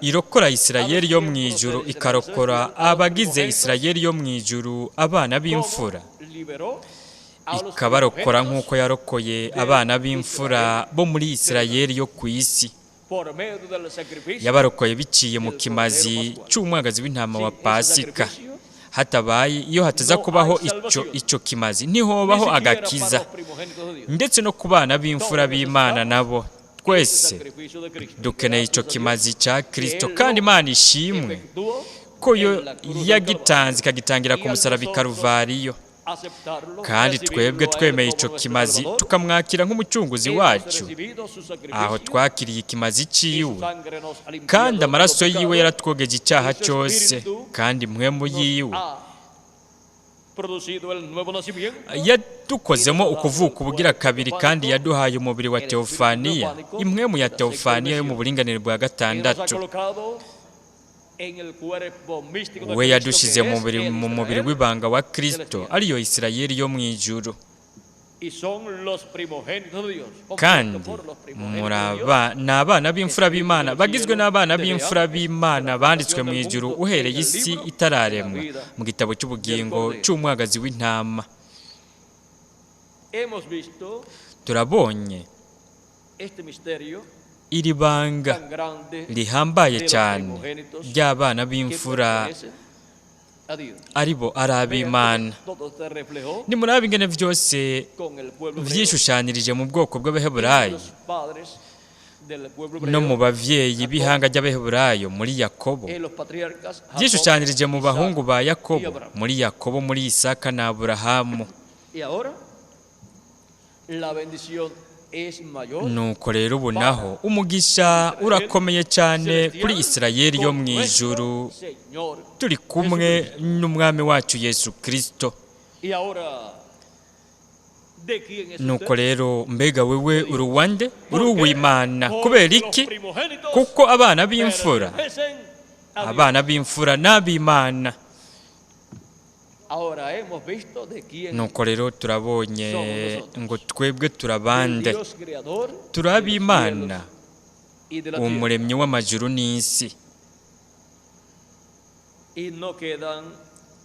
irokora Isirayeli yo mu ijuru, ikarokora abagize Isirayeli yo mu ijuru, abana b'imfura, ikabarokora nk'uko yarokoye abana b'imfura bo muri Isirayeli yo ku isi. Yabarokoye biciye mu kimazi cy'umwagazi w'intama wa Pasika. Hatabaye iyo hataza kubaho ico kimazi, ntihobaho agakiza, ndetse no ku bana b'imfura b'Imana nabo. Twese dukeneye ico kimazi cya Kristo, kandi Imana ishimwe ko yo yagitanze ikagitangira ku musaraba i Karuvariyo. Kandi twebwe twemeye ico kimazi, tukamwakira nk'umucunguzi wacu, aho twakiriye ikimazi ciwe, kandi amaraso yiwe yaratwogeje icyaha cyose, kandi mpwemu yiwe yadukozemo ukuvuka ubugira kabiri, kandi yaduhaye umubiri wa teofaniya, impwemu ya teofaniya yo mu buringanire bwa gatandatu. We yadushize mu mubiri w'ibanga wa Kristo, ariyo Isirayeli yo mu ijuru. Kandi ni abana b'imfura b'Imana, bagizwe n'abana b'imfura b'Imana banditswe mu ijuru uhereye isi itararemwa, mu gitabo cy'ubugingo cy'umwagazi w'intama. Turabonye iri banga rihambaye cyane ry'abana b'imfura aribo ari ab'Imana. Nimurabe ingene vyose vyishushanirije mu bwoko bw'Abaheburayo no mu bavyeyi b'ihanga ry'Abaheburayo muri Yakobo, vyishushanirije mu bahungu ba Yakobo muri Yakobo, muri Isaka na Aburahamu. Nuko rero ubu naho umugisha urakomeye cyane kuri Isirayeli yo mu ijuru, turi kumwe n'umwami wacu Yesu Kristo. Nuko rero mbega wewe uri uwande? Uri uw'Imana. Kubera iki? Kuko abana b'imfura, abana b'imfura n'ab'Imana. Nuko rero turabonye ngo twebwe turabande, turab'Imana, umuremyi w'amajuru n'isi,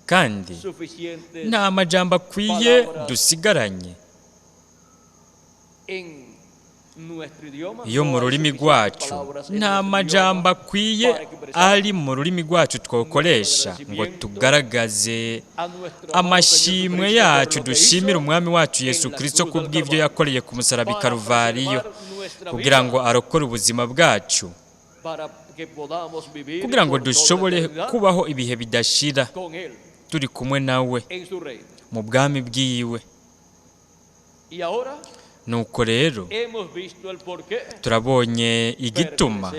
kandi nta majambo akwiye dusigaranye iyo mu rurimi rwacu, nta majambo akwiye ari mu rurimi rwacu twokoresha ngo tugaragaze amashimwe yacu dushimira umwami wacu Yesu Kristo kubw'ibyo yakoreye ku musaraba i Karuvariyo, kugira ngo arokore ubuzima bwacu, kugira ngo dushobore kubaho ibihe bidashira turi kumwe nawe mu bwami bwiwe. Nuko rero turabonye igituma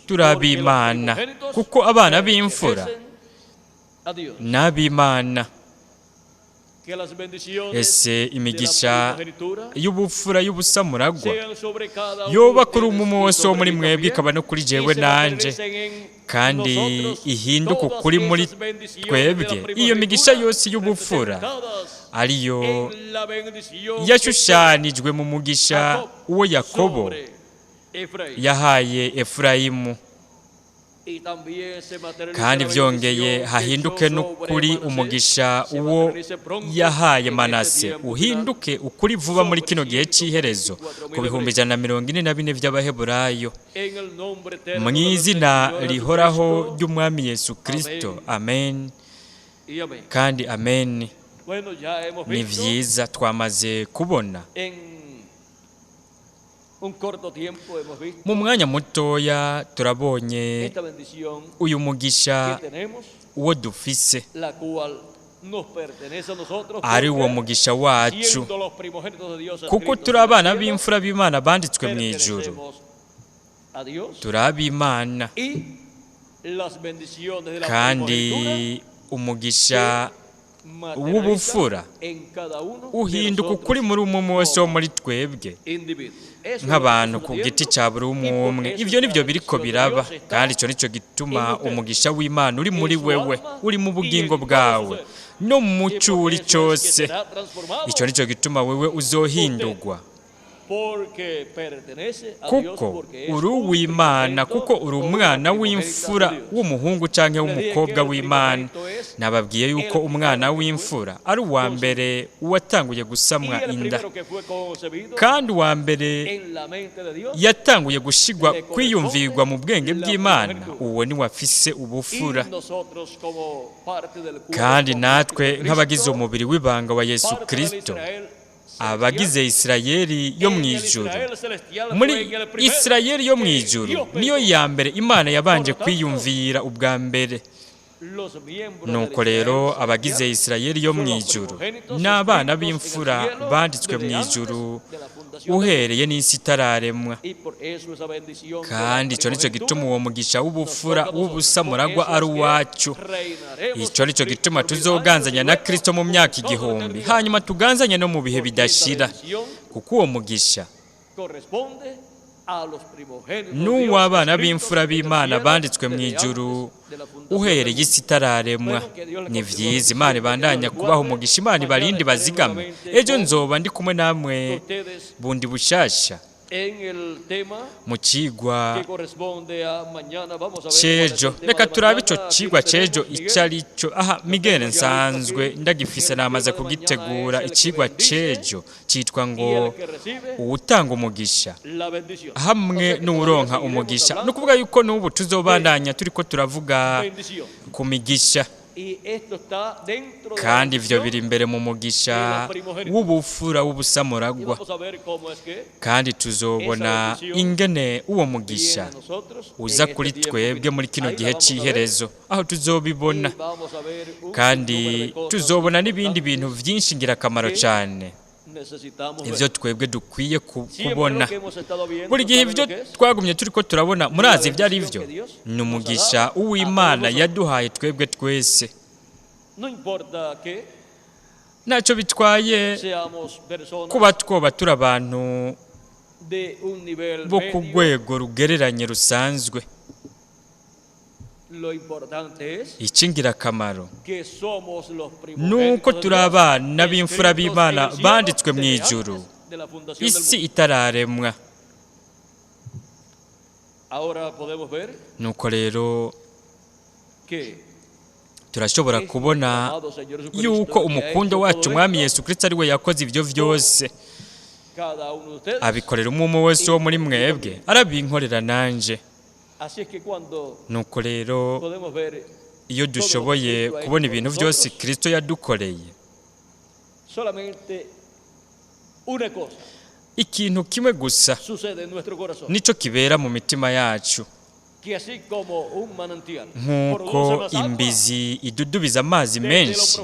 turab'Imana, kuko abana b'imfura n'ab'Imana. Ese imigisha y'ubupfura y'ubusamuragwa yoba kuri umwe wese wo muri mwebwe, ikaba no kuri jewe nanje, kandi ihinduka ukuri muri twebwe iyo migisha yose y'ubupfura ariyo yashushanijwe mu mugisha uwo Yakobo yahaye Efurayimu. Kandi byongeye hahinduke n'ukuri umugisha uwo yahaye Manase, uhinduke ukuri vuba muri kino gihe cy'iherezo ku 144,000 by'Abaheburayo, mu izina rihoraho ry'umwami Yesu Kristo. Amen kandi amen. Ni vyiza, twamaze kubona mu mwanya mutoya, turabonye uyu mugisha uwo dufise, ari uwo mugisha wacu, kuko turi abana b'imfura b'Imana banditswe mu ijuru, turi ab'Imana. Kandi umugisha w'ubupfura uhinduka ukuri muri umwe wese wo muri twebwe nk'abantu ku giti cya buri umwe umwe. Ibyo nibyo biriko biraba, kandi icyo nicyo gituma umugisha w'Imana uri muri wewe, uri mu bugingo bwawe no mu muco uri cyose. Icyo nicyo gituma wewe uzohindurwa, kuko uri uw'Imana, kuko uri umwana w'imfura w'umuhungu cyangwa w'umukobwa w'Imana. Nababwiye yuko umwana w'imfura ari uwa mbere uwatanguye gusamwa inda, kandi uwa mbere yatanguye gushigwa kwiyumvirwa mu bwenge bw'Imana, uwo ni wafise ubufura. Kandi natwe nk'abagize umubiri w'ibanga wa Yesu Kristo, abagize Isirayeli yo mu ijuru, muri Isirayeli yo mu ijuru niyo ya mbere Imana yabanje kwiyumvira ubwa mbere. Nuko rero abagize Isirayeli yo mu ijuru n'abana b'imfura banditswe mu ijuru uhereye n'isi itararemwa. Kandi icyo nicyo gituma uwo mugisha w'ubufura w'ubusamuragwa ari uwacu. Icyo nicyo gituma tuzoganzanya na Kristo mu myaka 1000, hanyuma tuganzanye no mu bihe bidashira, kuko uwo mugisha n'uw'abana b'imfura b'Imana banditswe mu ijuru uhereye isi itararemwa. Ni vyiza, Imana ibandanya kubaha umugisha, Imana ibarinde bazigame. Ejo nzoba ndi kumwe namwe bundi bushasha mu cigwa cejo. Reka turabe ico cigwa cejo ico ari cyo. Aha Miguel nsanzwe ndagifise, namaze kugitegura. Icigwa cejo citwa ngo uwutanga umugisha hamwe n'uwuronka umugisha. Ni ukuvuga yuko n'ubu tuzobandanya turiko turavuga ku migisha, kandi ivyo biri imbere mu mugisha w'ubufura w'ubusamuragwa. Kandi tuzobona ingene uwo mugisha uza kuri twebwe muri kino gihe c'iherezo, aho tuzobibona. Kandi tuzobona n'ibindi bintu vyinshi ngirakamaro cane, ivyo twebwe dukwiye kubona buri gihe. Ivyo twagumye turiko turabona, murazi ivyo ari vyo, ni umugisha uw'Imana yaduhaye twebwe twese. Ntacyo bitwaye kuba twoba turi abantu bo ku rwego rugereranye rusanzwe. Icy'ingirakamaro nuko turi abana b'imfura b'Imana banditswe mu ijuru isi itararemwa. Nuko rero turashobora kubona yuko umukundo wacu Umwami Yesu Kristo ari we yakoze ibyo byose, abikorera umwe wese wo muri mwebwe, arabinkorera nanje. Nuko rero iyo dushoboye kubona ibintu byose Kristo yadukoreye, ikintu kimwe gusa nico kibera mu mitima yacu. Nk'uko imbizi idudubiza amazi menshi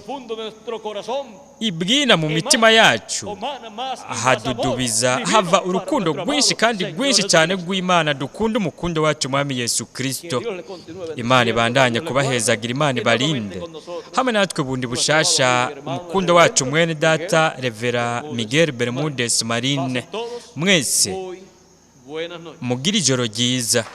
ibwina mu mitima yacu, hadudubiza hava urukundo rwinshi kandi rwinshi cyane rw'Imana dukunda umukundo wacu Mwami Yesu Kristo. Imana ibandanye kubahezagira, Imana ibarinde hamwe natwe bundi bushasha. Umukundo wacu mwene data Revera Miguel Bermudez Marine, mwese mugire ijoro ryiza.